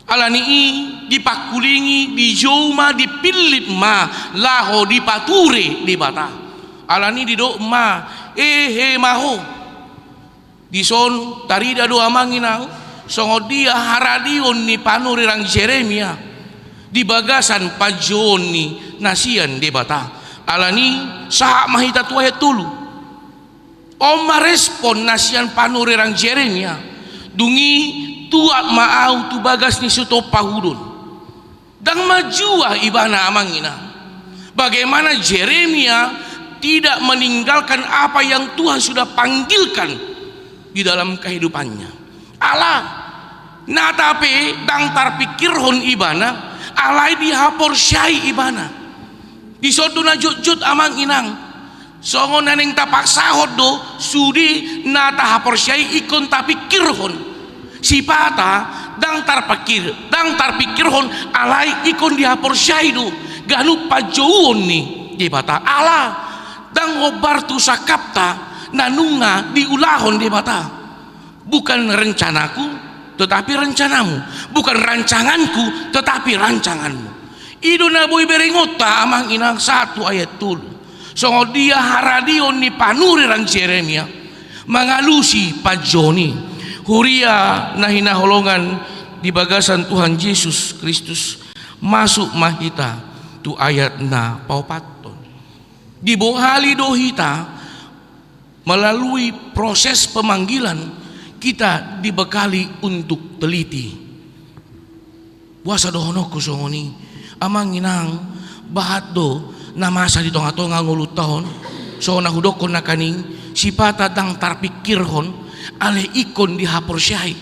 Alani i dipangkulingi, dijou ma, dipillit ma laho dipature Debata. Alani i didok ma, hehe ma ho. Dison tarida do, amang inang, songon dia haradion ni panurirang Jeremia di bagasan panjouon ni na sian Debata. Alani i sahat ma hita tu ayat tolu. On ma respon na sian panurirang Jeremia: Dung i tuat ma ahu tu bagas ni sitompa hudon. Ndang manjua ibana, amang inang. Bagaimana Jeremia tidak meninggalkan apa yang Tuhan sudah panggilkan di dalam kehidupannya. Ala nata pe ndang tarpingkirhon ibana, alai dihaporseai ibana. Dison do na jotjot, amang inang. Songon na naeng tapaksahon do, sude na tahaporseai ingkon tapingkirhon. Sipata ndang tarpingkir, ndang tarpingkirhon, alai ingkon dihaporseai do ganup panjouon ni Debata. Ala ndang hombar tu sangkapta na nunga diulahon Debata. Bukan rencanaku, tetapi rencanamu. Bukan rancanganku, tetapi rancanganmu. I do na boi berengonta, amang inang, sahat tu ayat tolu. Songon dia haradion ni panurirang Jeremia mangalusi panjouon i. Huria na hinaholongan di bagasan Tuhan Jesus Kristus, masuk ma hita tu ayat na paopathon. Dibohali do hita melalui proses pemanggilan, kita dibekali untuk teliti. Boasa dohononku songon i? Amang inang, bahat do na masa di tonga-tonga ngolunta on, songon na hudokkon nangkaning, sipata ndang tarpingkirhon, alai ingkon dihaporseai.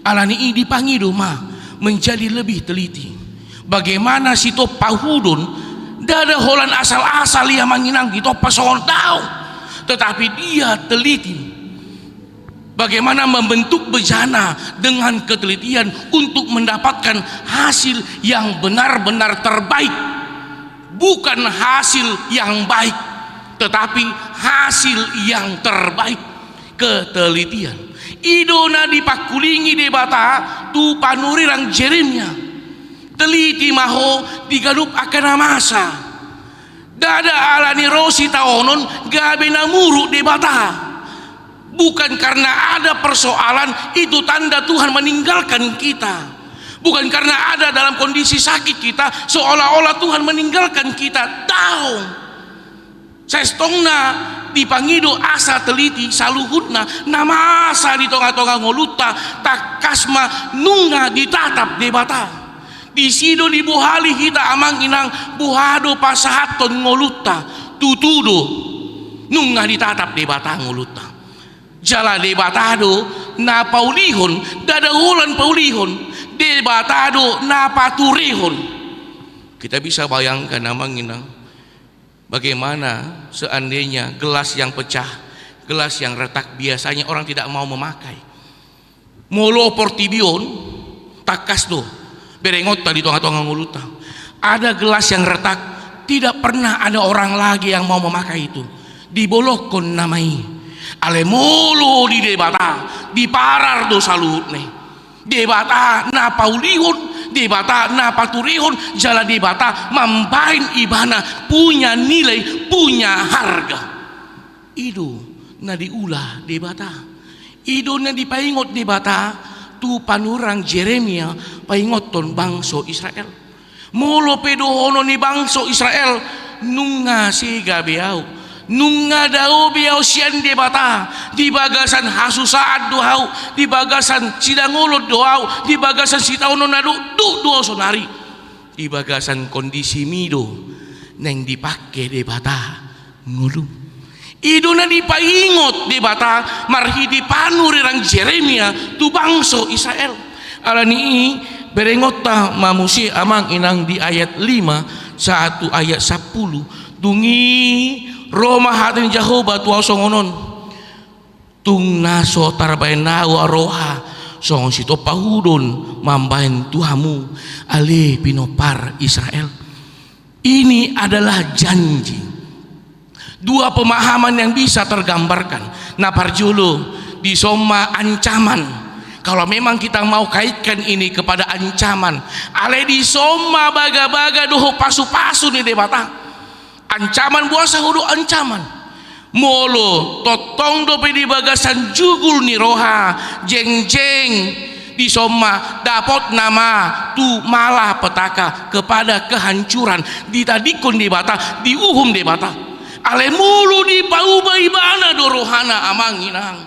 Alani i dipangido ma menjadi lebih teliti. Bagaimana sitompa hudon, ndada holan asal-asal i, amang inang, ditompa songon daong, tetapi dia teliti. Bagaimana membentuk bejana dengan ketelitian untuk mendapatkan hasil yang benar-benar terbaik. Bukan hasil yang baik, tetapi hasil yang terbaik. Ketelitian. I do na dipangkulingi Debata tu panurirang Jeremia. Teliti ma ho di ganup angka na masa. Ndada ala ni ro sitaonon gabe na muruk Debata. Bukan karena ada persoalan itu tanda Tuhan meninggalkan kita. Bukan karena ada dalam kondisi sakit kita seolah-olah Tuhan meninggalkan kita. Daong. Sai tongtong na dipangido asa teliti saluhutna na masa di tonga-tonga ngolunta, tangkas ma nunga ditatap Debata. Disi do dibohali hita amang inang, boha do pasahathon ngolunta. Tutu do, nunga ditatap Debata ngolunta. Jala Debata do na paulihon, ndada holan paulihon. Debata do na paturehon. Kita bisa bayangkan amang inang, bagaimana seandainya gelas yang pecah, gelas yang retak, biasanya orang tidak mau memakai. Molo portibi on, tangkas do berengonta di tonga-tonga ngolunta. Ada gelas yang retak, tidak pernah ada orang lagi yang mau memakai itu. Dibolongkon nama i. Alai molo di Debata, diparar do saluhutna i. Debata na paulihon, Debata na paturehon, jala Debata mambahen ibana punya nilai, punya harga. I do na diula Debata. I do na dipaingot Debata tu panurirang Jeremia paingothon bangso Israel. Molo pe dohonon ni bangso Israel, nunga sega be ahu, nunga dao be ahu sian Debata, di bagasan hasusaan do ahu, di bagasan sidangolon do ahu, di bagasan sitaonon na dokdok do ahu saonari. Di bagasan kondisimi do naeng dipangke Debata ngolum. I do na dipaingot Debata marhite panurirang Jeremia tu bangso Israel. Alani i berengonta ma muse amang inang di ayat lima sahat tu ayat sampulu. Dung i ro ma hata ni Jahowa tu ahu songon on. Tung na so tarbahen ahu roha songon sitompa hudon mambahen tu hamu, ale pinompar Israel. Ini adalah janji. Dua pemahaman yang bisa tergambarkan. Na parjolo, dison ma ancaman. Kalau memang kita mau kaitkan ini kepada ancaman, alai dison ma bagabaga dohot pasupasu ni Debata. Ancaman, boasa hudok ancaman? Molo tongtong dope di bagasan jugul ni roha, jengjeng, dison ma dapotna ma tu malapetaka, kepada kehancuran, ditadingkon Debata, diuhum Debata. Alai molo dipauba ibana do rohana amang inang,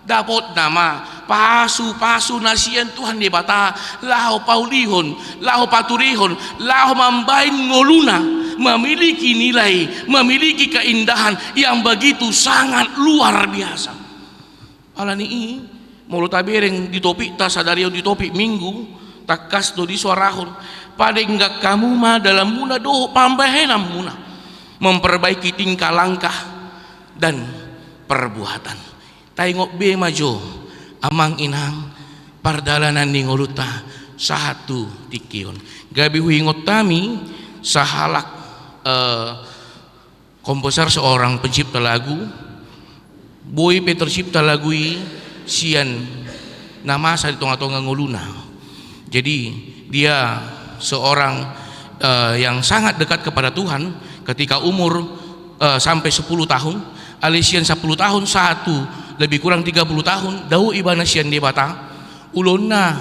dapotna ma pasupasu na sian Tuhan Debata, laho paulihon, laho paturehon, laho mambahen ngoluna memiliki nilai, memiliki keindahan yang begitu sangat luar biasa. Alani i, molo tabereng di topikta sadari on, di topik Minggu, tangkas do disoarahon, padenggan hamu ma dalanmuna dohot pambahenanmuna, memperbaiki tingkah langkah dan perbuatan. Taingot be ma jo amang inang pardalanan ni ngolunta sahat tu tingki on. Gabe huingot hami sahalak, eh, komposer, seorang pencipta lagu, boi pe tercipta lagu i sian na masa di tonga-tonga ngoluna. Jadi dia seorang, eh, yang sangat dekat kepada Tuhan ketika umur, eh, sampai sepuluh tahun, alai sian sampulu tahun sahat tu lebih kurang tiga puluh tahun dao ibana sian Debata, ulaonna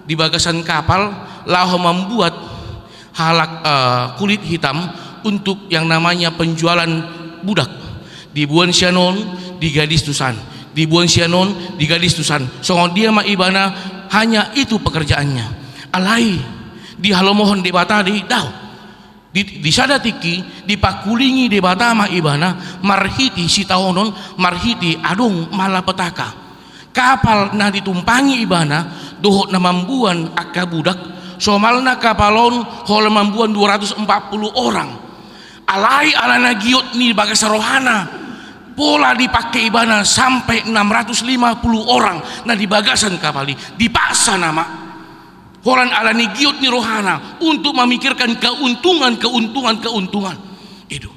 di bagasan kapal laho mambuat halak, eh, kulit hitam untuk yang namanya penjualan budak. Diboan sian on, digadis tusan. Diboan sian on, digadis tusan. Songon dia ma ibana, hanya itu pekerjaannya. Alai dihalomohon Debata do i, dao. Di, di sada tingki dipangkulingi Debata ma ibana marhite sitaonon, marhite adong malapetaka. Kapal na ditumpangi ibana dohot na mamboan angka budak, somalna kapal on holan mamboan dua ratus empat puluh orang. Alai ala na giot ni bagas rohana, Pola dipake ibana sampe enam ratus lima puluh orang na di bagasan kapal i, dipaksa nama. Holan ala ni giot ni rohana untuk mamikirkan keuntungan, keuntungan, keuntungan. I do.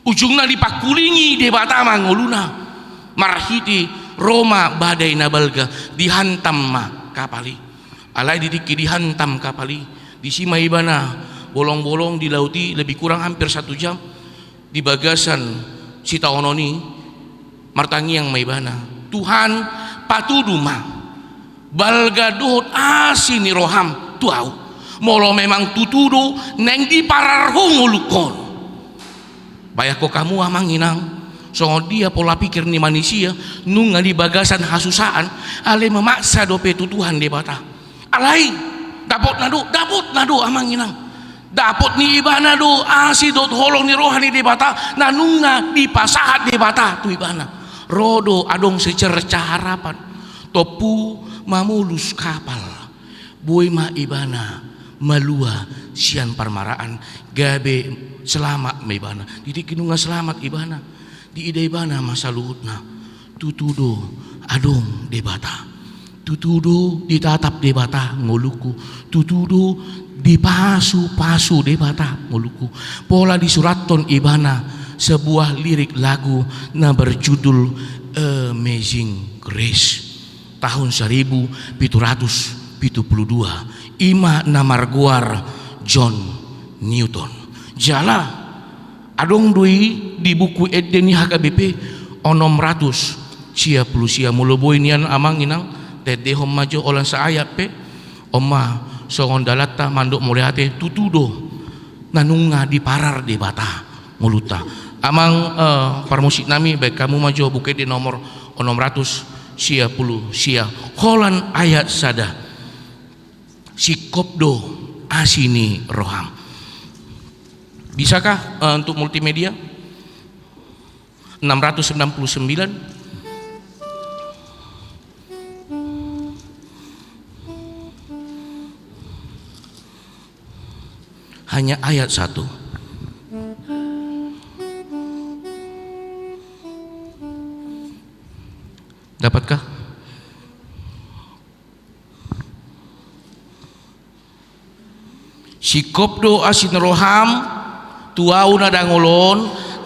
Ujungna dipangkulingi Debata ma ngoluna marhite ro ma badai na balga, dihantam ma kapal i. Alai di tingki dihantam kapal i, disi ma ibana bolong-bolong di laut i lebih kurang hampir satu jam. Di bagasan sitaonon i martangiang ma ibana, "Tuhan, patudu ma balga dohot asi ni roham tu ahu, molo memang tutu do naeng diparar Ho ngolungkon." Bayangkon hamu amang inang, songon dia pola pikir ni manisia, nunga di bagasan hasusaan, alai memaksa dope tu Tuhan Debata. Alai dapotna do, dapotna do amang inang. Dapot ni ibana do asi dohot holong ni roha ni Debata na nunga dipasahat Debata tu ibana. Ro do adong secerca harapan. Tompu mamolus kapal, boi ma ibana malua sian parmaraan, gabe selamat ma ibana. Di tingki nunga selamat ibana, diida ibana ma saluhutna. Tutu do adong Debata. Tutu do ditatap Debata ngolungku. Tutu do dipasu-pasu Debata ngolungku. Pola disurathon ibana sebuah lirik lagu na berjudul Amazing Grace, tahun seribu pitu ratus pitu puluh dua. I ma na margoar John Newton. Jala adong do i di buku ende ni H K B P onom ratus sia pulu sia. Molo boi nian amang inang, taendehon ma jo, holan saayat pe. On ma songon dalanta mandok mauliate, tutu do na nunga diparar Debata ngolunta. Amang, eh, parmusik nami, baen hamu ma jo buku ende nomor onom ratus sia pulu sia, holan ayat sada. Singkop do asi ni roham. Bisakah, eh, untuk multimedia? Enam ratus sembilan puluh sembilan. Hanya ayat satu. Dapatkah? Singkop do asi ni roham tu ahu na dangol on,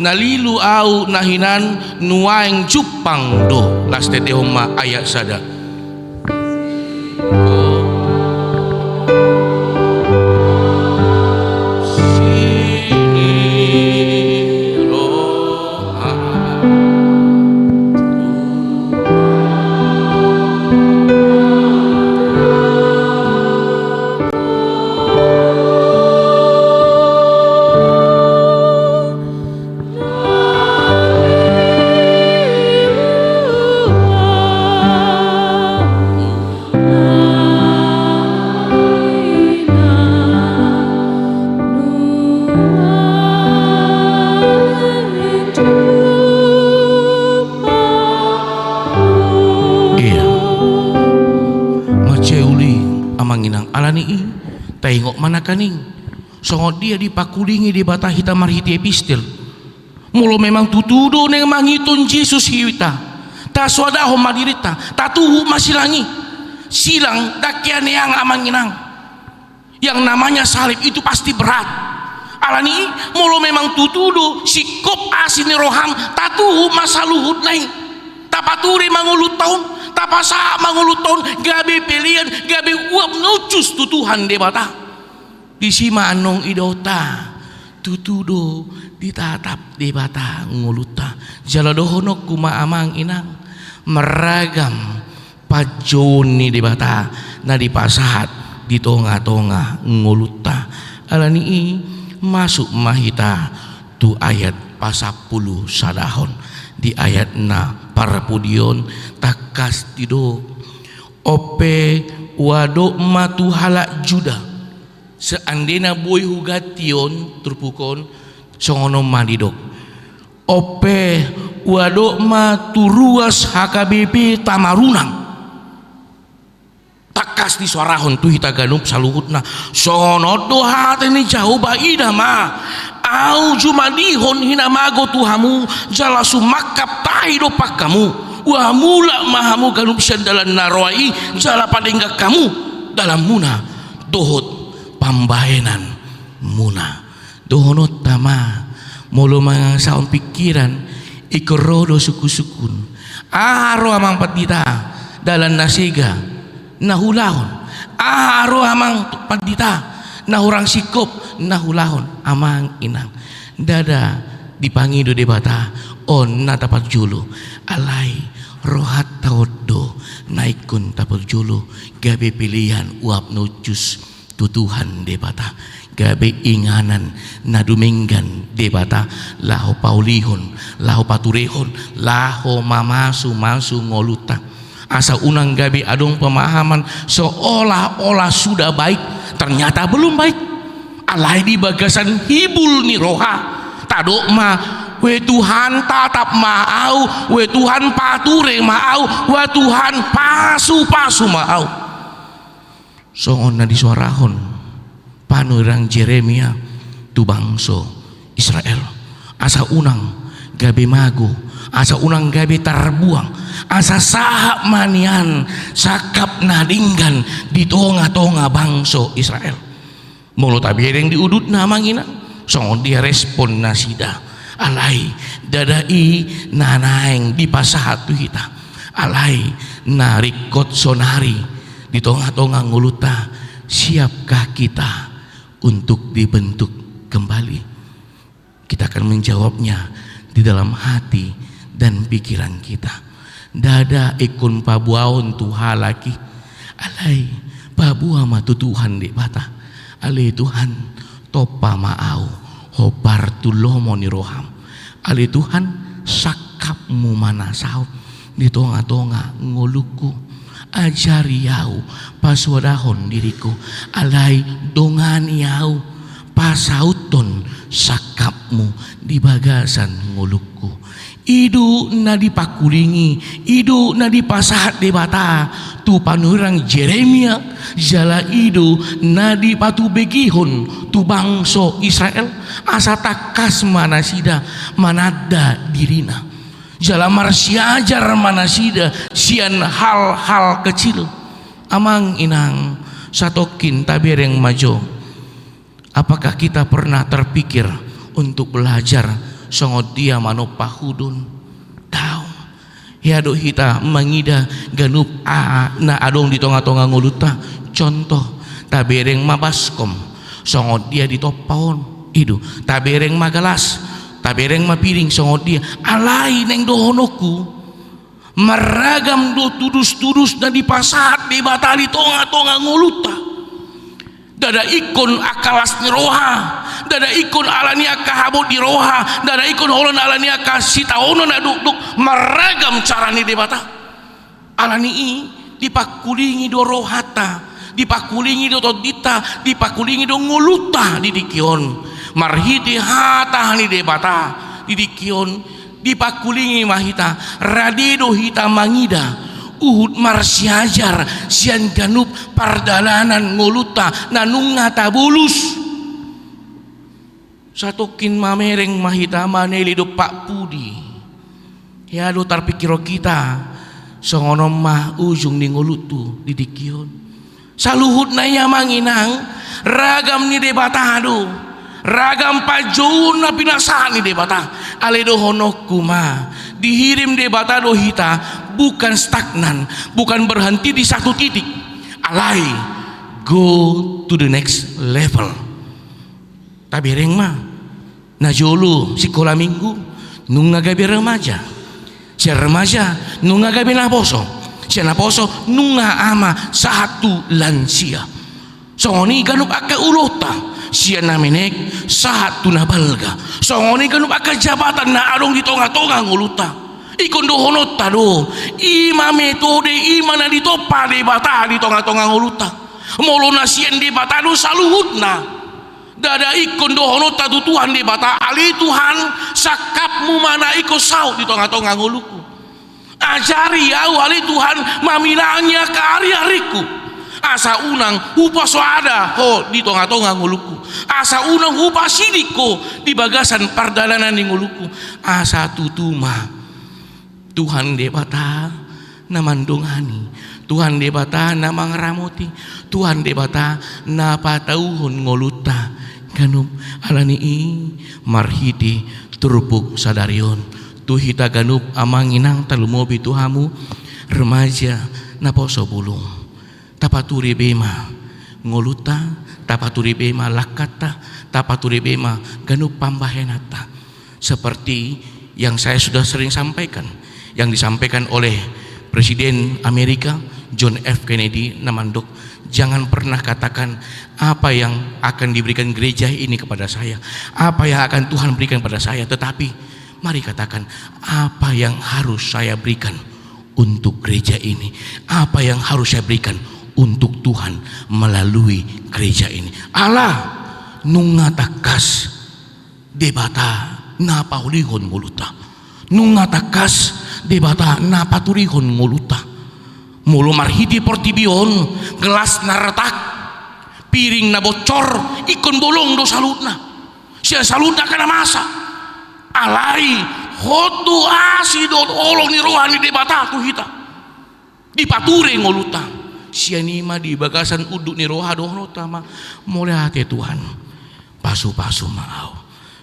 na lilu ahu na hinan, nuaeng jumpang do. Las tendehon ma ayat sada. Ia. Mansai uli amang inang, alani i taingot ma nangkaning. Songon dia dipangkulingi Debata hita marhite epistel. Molo memang tutu do naeng mangihuthon Jesus hita, tasoadahon ma dirinta, tatuhuk ma silang i. Silang dang hea neang amang inang. Yang namanya salib itu pasti berat. Alani i, molo memang tutu do singkop asi ni roham, tatuhuk ma saluhutna i. Tapature ma ngolunta on, tapasahat ma ngolunta on, gabe pelean, gabe uap na uncus tu Tuhan Debata. Disi ma annon idaonta, tutu do ditatap Debata ngolunta. Jala dohononku ma amang inang, marragam panjouon ni Debata na dipasahat di tonga-tonga ngolunta. Alani i, masuk ma hita tu ayat pasampulu sadahon. Di ayat na parpudi on tangkas didok, on pe huadop ma tu halak Juda. Seandainya boi huganti on turpuk on, songon on ma didok. On pe huadop ma tu ruas H K B P Tamarunang. Tangkas disoarahon tu hita ganup saluhutna. Songon on do hata ni Jahowa, ida ma, Ahu jumadihon hinamago tu hamu, jala sumangkap tahi dompak hamu. Ua mulak ma hamu ganup sian dalan na roa i, jala padenggan hamu dalanmuna dohot pambahenanmuna. Dohononta ma, molo mangasahon pingkiran, ingkon ro do sungkunsungkun. Aha ro amang pandita, dalan na sega, na huulahon? Aha ro amang pandita, na hurang singkop, na huulahon? Amang inang, ndada dipangido Debata on na taparjolo, alai rohanta on do na ingkon taparjolo, gabe pelean uap na uncus tu Tuhan Debata, gabe inganan na dumenggan Debata, laho paulihon, laho paturehon, laho mamasumasu ngolunta. Asa unang gabe adong pemahaman seolah-olah sudah baik, ternyata belum baik. Alai di bagasan hibul ni roha, tadok ma, "Ue Tuhan, tatap ma ahu, ue Tuhan, pature ma ahu, ue Tuhan, pasupasu ma ahu." Songon na disuarahon panurirang Jeremia tu bangso Israel, asa unang gabe mago, asa unang gabe tarbuang, asa sahat ma nian sangkap na denggan di tonga-tonga bangso Israel. Molo tabereng di udutna, amang inang, songon dia respon nasida? Alai ndada i na naeng dipasahat tu hita. Alai na ringkot sonari di tonga-tonga ngolunta, siapkah kita untuk dibentuk kembali? Kita akan menjawabnya di dalam hati dan pikiran kita. Ndada ingkon paboaon tu halak i, alai paboa ma tu Tuhan Debata. Ale Tuhan, tompa ma ahu hombar tu lomo ni roham. Ale Tuhan, sangkapmu ma na saut di tonga-tonga ngolungku. Ajari ahu pasuadahon diringku, alai dongani ahu pasauthon sangkapmu di bagasan ngolungku. I do na dipangkulingi, i do na dipasahat Debata tu panurirang Jeremia, jala i do na dipatubegihon tu bangso Israel, asa tangkas ma nasida mananda dirina. Jala marsiajar ma nasida sian hal-hal kecil. Amang inang, satongkin tabereng ma jo. Apakah kita pernah terpikir untuk belajar songon dia manompa hudon? Daong. Hea do hita mangida ganup aha na adong di tonga-tonga ngolunta. Contoh, tabereng ma baskom, songon dia ditompa on. I do, tabereng ma galas, tabereng ma piring, songon dia. Alai naeng dohononku, marragam do tudus-tudus na dipasahat Debata di tonga-tonga ngolunta. Ndada ingkon angka las ni roha, ndada ingkon ala ni angka habot ni roha, ndada ingkon holan ala ni angka sitaonon na dokdok, marragam cara ni Debata. Ala ni i, dipangkulingi do rohanta, dipangkulingi do tondinta, dipangkulingi do ngolunta di tingki on. Marhite hata ni Debata di tingki on, dipangkulingi ma hita, rade do hita mangida, huhut marsiajar sian ganup pardalanan ngolunta na nunga tabolus. Satongkin mamereng ma hita manele dompak pudi. Hea do tarpingkirhon hita, songon on ma ujung ni ngoluntu di tingki on. Saluhutna i, amang inang, ragam ni Debata do, ragam panjouon na pinasahat ni Debata. Alai dohononku ma, dihirim Debata do hita, bukan stagnan, bukan berhenti di satu titik. Alai, go to the next level. Tabereng ma. Najolo sikola minggu, nunga gabe remaja. Sian remaja, nunga gabe naposo. Sian naposo, nunga ama, sahat tu lansia. Songon i ganup angka ulaonta, sian na menek sahat tu na balga. Songon i ganup angka jabatan na adong di tonga-tonga ngolunta. Ingkon dohononta do, i ma metode, i ma na ditompa Debata di tonga-tonga ngolunta. Molo na sian Debata do saluhutna. Ndada ingkon dohononta tu Tuhan Debata, ale Tuhan, sangkapmu ma na ingkon saut di tonga-tonga ngolungku. Ajari ahu, ale Tuhan, maminangi angka ari-aringku. Asa unang hupasoada Ho di tonga-tonga ngolungku. Asa unang hupasiding Ho di bagasan pardalanan ni ngolungku. Asa tutu ma Tuhan Debata na mandongani, Tuhan Debata na mangaramoti, Tuhan Debata na patauhon ngolunta ganup. Ala ni i, marhite turpuk sadari on, tu hita ganup amang inang, tarlumobi tu hamu remaja naposo bulung, tapature be ma ngolunta, tapature be ma langkanta, tapature be ma ganup pambahenanta. Seperti yang saya sudah sering sampaikan, yang disampaikan oleh Presiden Amerika, John F Kennedy, na mandok, "Jangan pernah katakan apa yang akan diberikan gereja ini kepada saya, apa yang akan Tuhan berikan pada saya, tetapi mari katakan apa yang harus saya berikan untuk gereja ini, apa yang harus saya berikan untuk Tuhan melalui gereja ini." Ala nunga tangkas Debata na paulihon ngolunta. Nunga tangkas Debata na paturihon ngolunta. Molo marhite portibi on, gelas na retak, piring na bocor, ingkon bolong do saluhutna. Sian saluhutna angka na masa. Alai hot do asi dohot holong ni roha ni Debata tu hita. Dipature ngolunta. Sian i ma di bagasan unduk ni roha dohononta ma, "Mauliate Tuhan, pasu-pasu ma ahu,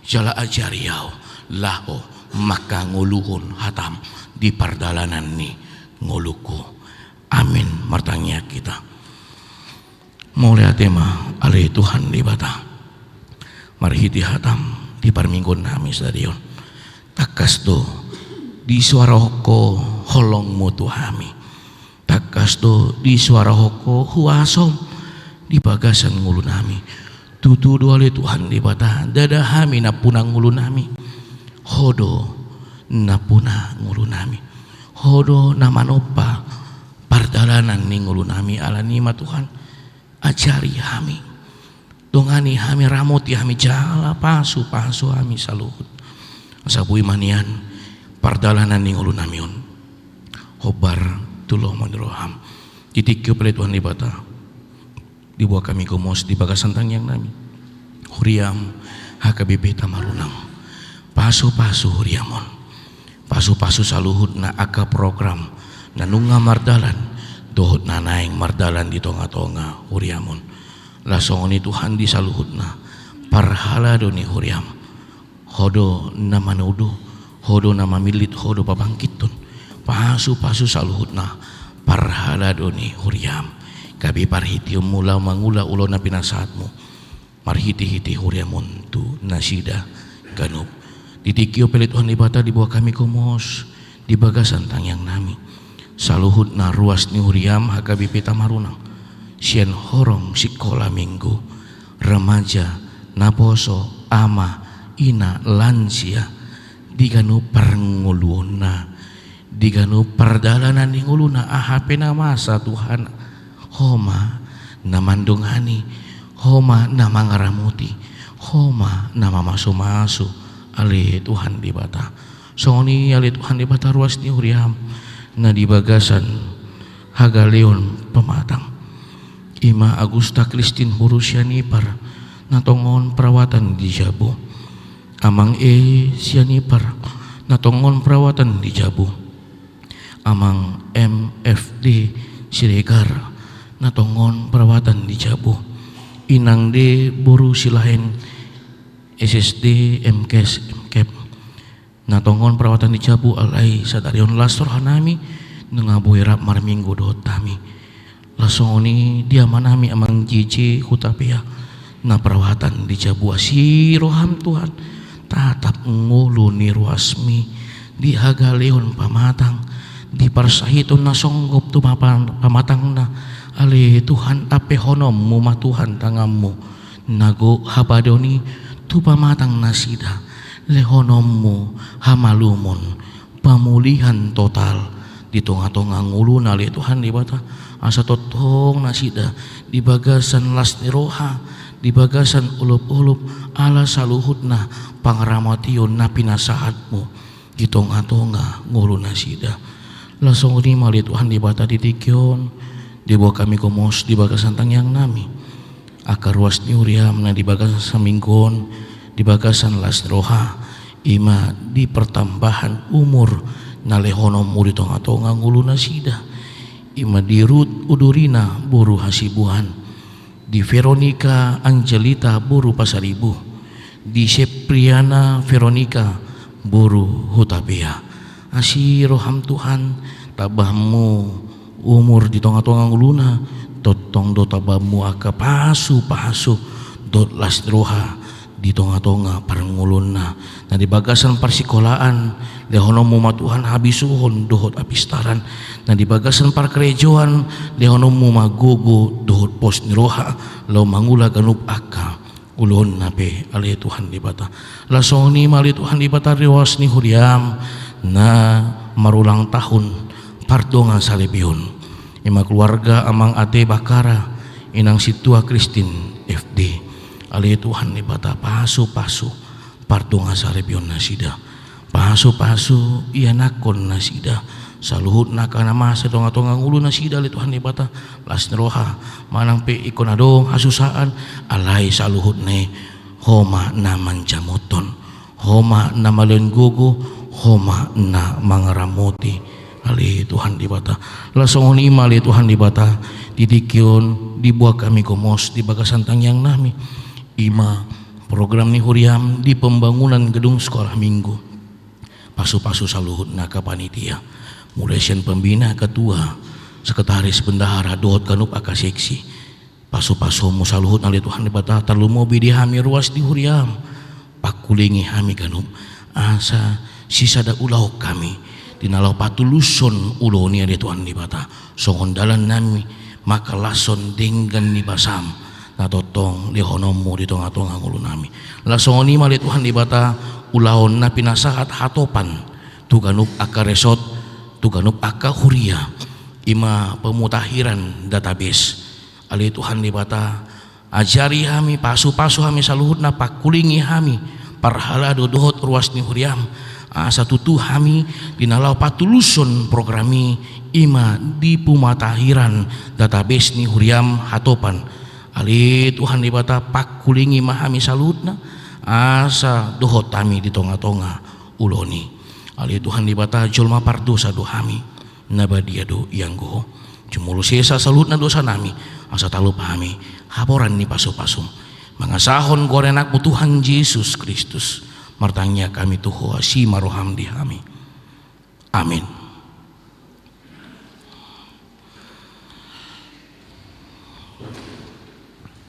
jala ajari ahu laho mangkangoluhon hatam di pardalanan ni ngolungku." Amin. Martangiang hita. Mauliate ma ale Tuhan Debata, marhite hatam di parmingguon nami sadari on. Tangkas do disuarahon Ho holongmu tu hami. Tangkas do disuarahon Ho huasom di bagasan ngolu nami. Tutu do ale Tuhan Debata, ndada hami nampuna ngolu nami. Ho do nampuna ngolu nami. Ho do na manompa pardalanan ni ngolu nami. Ala ni i ma Tuhan, ajari hami, dongani hami, ramoti hami, jala pasu-pasu hami saluhut. Asa boi ma nian pardalanan ni ngolu nami on hombar tu lomo ni roham. Di tingki on pe ale Tuhan Debata, diboan hami gomos di bagasan tangiang nami huriam H K B P Tamarunang. Pasu-pasu huriam on. Pasu-pasu saluhutna angka program na nunga mardalan dohot na naeng mardalan di tonga-tonga huriam on. Laos songon i Tuhan di saluhutna parhalado ni huriam. Ho do na manodo, Ho do na mamillit, Ho do pabangkithon. Pasu-pasu saluhutna parhalado ni huriam. Gabe parhiteonmu laho mangula ulaon na pinasahatmu marhite-hite huriam on tu nasida ganup. Di tingki on pe ale Tuhan Debata, diboan hami gomos di bagasan tangiang nami saluhutna ruas ni huriam H K B P Tamarunang, sian horong sikola minggu, remaja, naposo, ama, ina, lansia, di ganup parngoluonna, di ganup pardalanan ni ngoluna, aha pe na masa Tuhan, Ho ma na mandongani, Ho ma na mangaramoti, Ho ma na mamasu-masu, ale Tuhan Debata. Songon i ale Tuhan Debata, ruas ni huriam na di bagasan hagaleon pamatang, i ma Agusta Kristin boru Sianipar, na tongon perawatan di jabu. Amang E Sianipar, na tongon perawatan di jabu. Amang M F D Siregar, na tongon perawatan di jabu. Inang D boru Silahen, S S D, M Kes, M Kep, na tongon perawatan di jabu. Alai sadari on las roha nami, nunga boi rap marminggu dohot hami. Laos songon i di ama nami Amang J J Hutapea, na perawatan di jabu. Asi roham Tuhan, tatap ngolu ni ruasmi di hagaleon pamatang, di parsahiton na songgop tu pama-, pamatangna. Ale Tuhan, ampehononmu ma Tuhan tanganmu na gok hapadoan i tu pamatang nasida, lehononmu hamalumon, pamulihan total di tonga-tonga ngoluna ale Tuhan Debata, asa tongtong nasida di bagasan las ni roha, di bagasan olop-olop, ala saluhutna pangaramotion na pinasahatmu di tonga-tonga ngolu nasida. Laos songon i ma ale Tuhan Debata di tingki on, Diboan hami gomos di bagasan tangiang nami angka ruas ni huriam na di bagasan minggu on, di bagasan las ni roha, i ma di partambahan umur na lehononmu di tongatonga ngolunasida, i ma di Rut Udurina boru Hasibuan, di Veronika Angelita boru Pasaribu, di Sepriana Veronika boru Hutapea. Asi roham Tuhan, tambahanmu umur di tongatonga ngoluna, tongtong do tambahanmu angka pasupasu dohot las ni roha di tongatonga parngoluonna. Na di bagasan parsikolaan, lehononmu ma Tuhan habisuhon dohot hapistaran. Na di bagasan parkarejoan, lehononmu ma gogo dohot pos ni roha laho mangula ganup angka ulaonna pe, ale Tuhan Debata. Laos songon i ma, ale Tuhan Debata, ruas ni huriam na marulang tahun pardongansaripeon, i ma keluarga Amang Ate Bakara, Inang Sintua Kristin F D. Ale Tuhan Debata, pasupasu pardongansaripeonnasida. Pasupasu ianakkonnasida. Saluhutna angka na masa di tongatonga ngolunasida, ale Tuhan Debata, las ni roha manang pe ingkon adong hasusaan, alai saluhutna i Ho ma na manjamothon, Ho ma na malean gogo, Ho ma na mangaramoti, ale Tuhan Debata. Laos songon i ma, ale Tuhan Debata, di tingki on diboan hami gomos di bagasan tangiang nami, i ma program ni huriam di pembangunan gedung sekolah minggu. Pasupasu saluhutna angka panitia, mulai sian pembina, ketua, sekretaris, bendahara dohot ganup angka seksi. Pasupasuonmu saluhutna, ale Tuhan Debata, tarlumobi di hami ruas ni huriam. Pangkulingi hami ganup, asa sisada ulaon hami di na laho patulushon ulaon i, ale Tuhan Debata, songon dalan nami mangkalashon denggan ni basam na tongtong lehononmu di tongatonga ngolunami. Laos songon i ma, ale Tuhan Debata, ulaon na pinasahat hatopan tu ganup angka resort, tu ganup angka huria, i ma pemutahiran database. Ale Tuhan Debata, ajari hami, pasupasu hami saluhutna, pangkulingi hami parhalado dohot ruas ni huriam, asa tutu hami di na laho patulushon program i, i ma di pemutahiran database ni huriam hatopan. Ale Tuhan Debata, pangkulingi ma hami saluhutna, asa dohot hami di tongatonga ulaon i. Ale Tuhan Debata, jolma pardosa do hami, na badia do ianggo Ho. Jumolo sesa saluhutna dosanami, asa talup hami haporan ni pasupasum. Mangasahon goar ni Anakmu Tuhan Jesus Kristus, martangiang hami tu Ho, asi ma roham di hami. Amin.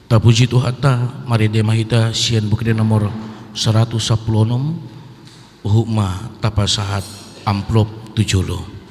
Tapuji Tuhanta, marende ma hita sian Buku Ende nomor saratus sampulu onom, huhut ma tapasahat amplop tu jolo.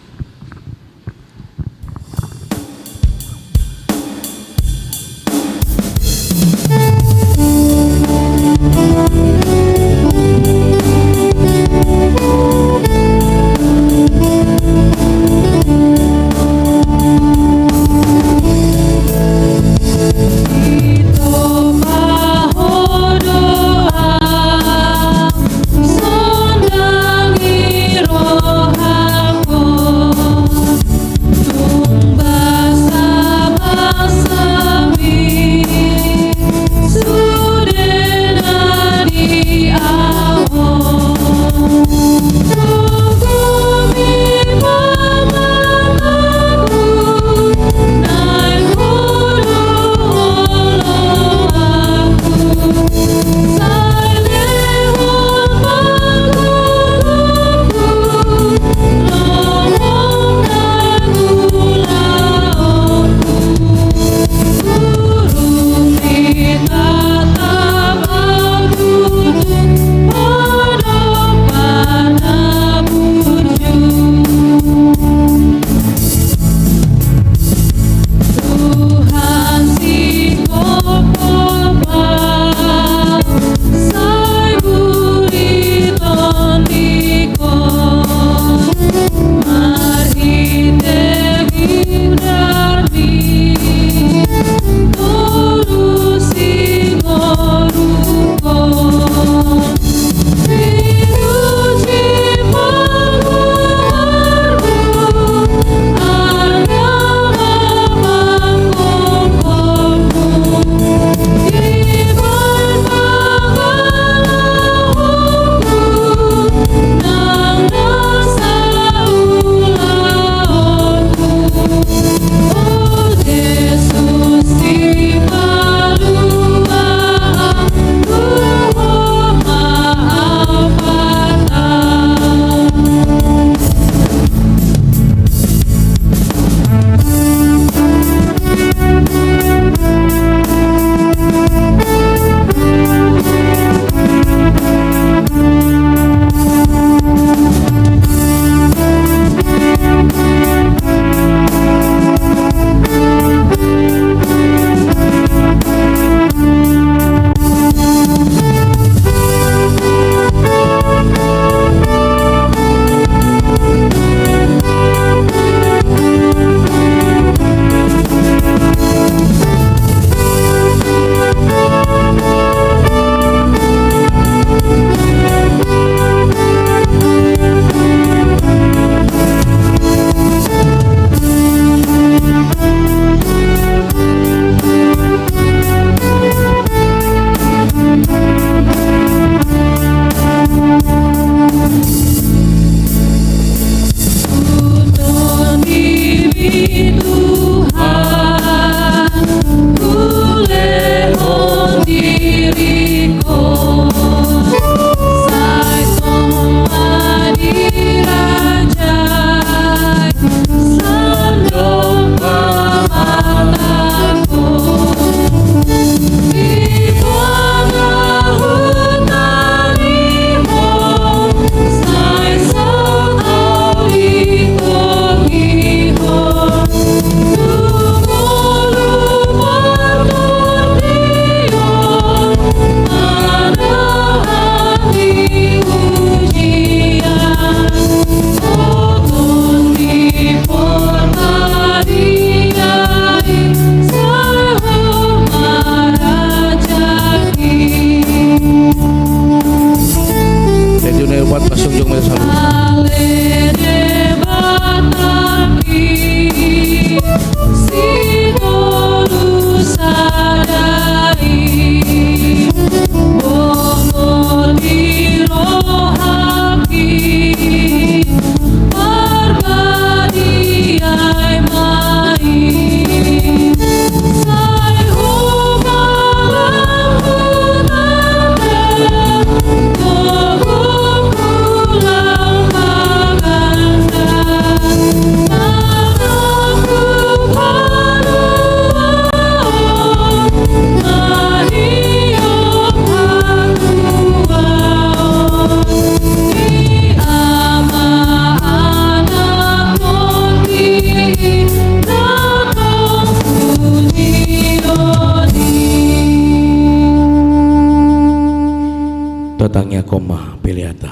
Tatangiangkon ma peleanta.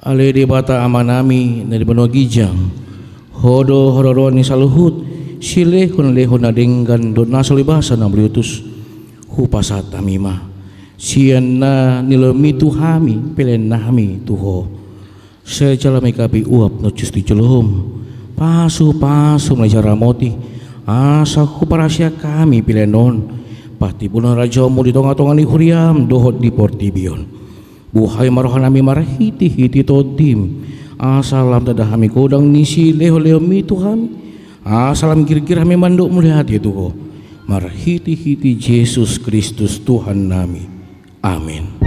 Ale Debata Amanami na di banua ginjang, Ho do haroroan ni saluhut silehon-lehon na denggan dohot nasa ulos basa na mauliutus. Hupasahat hami ma sian na nilehonMi tu hami peleannami tu Ho. Sai jala mangkapi uap na uncus di joloM, pasu-pasu na jaramoti, asa huparasiak hami pelean on, partimbuan harajaonMu di tonga-tonga ni huriaM dohot di portibi on. Buhai ma rohanami marhite-hite TondiM, asa lam tanda hami godang ni silehon-lehonMi tu hami, asa lam girgir hami mandok mauliate tu Ho, marhite-hite Jesus Kristus Tuhannami. Amen.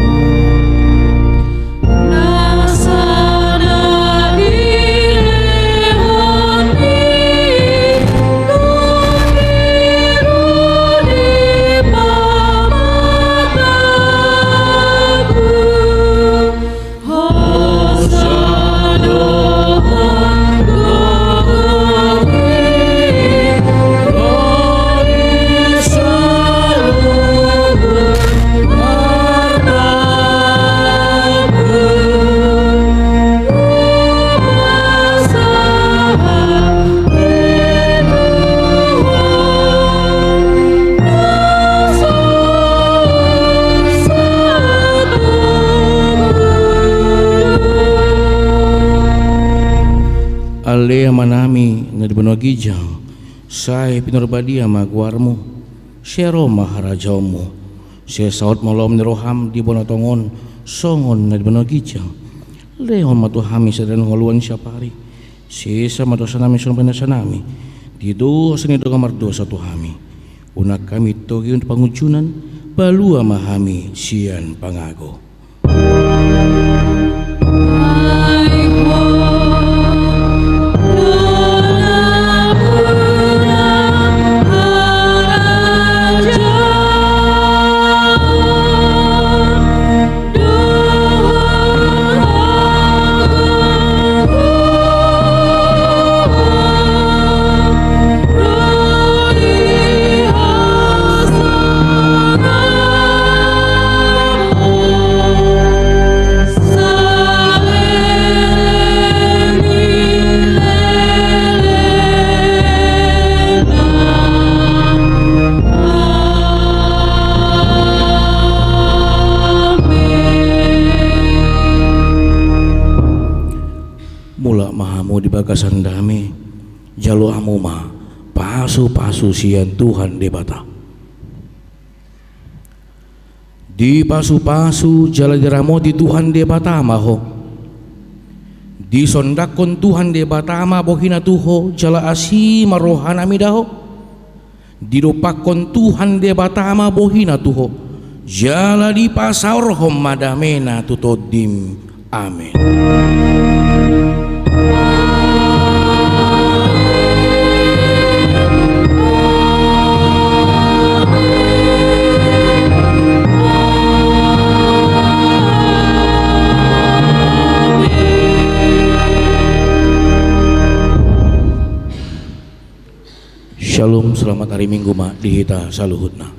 Ale Amanami na di banua ginjang, sai pinarbadia ma goarMu, sai ro ma harajaonMu, sai saut ma lomo ni rohaM di banua tonga on songon na di banua ginjang. Lehon ma tu hami sadari on hangoluan siapari. Sesa ma dosanami songon pinasahanami di dosa ni dongan mardosa tu hami. Unang hami togihon tu pangunjunan, palua ma hami sian pangago. Mulak ma hamu di bagasan dame, jalo hamu ma pasu-pasu sian Tuhan Debata. Dipasu-pasu jala diramoti Tuhan Debata ma ho. Disondangkon Tuhan Debata ma bohina tu ho jala asi ma rohana mida ho. Didompakkon Tuhan Debata ma bohina tu ho jala dipasaorhon ma damena tu tondim. Amen. Shalom, selamat hari Minggu ma di hita saluhutna.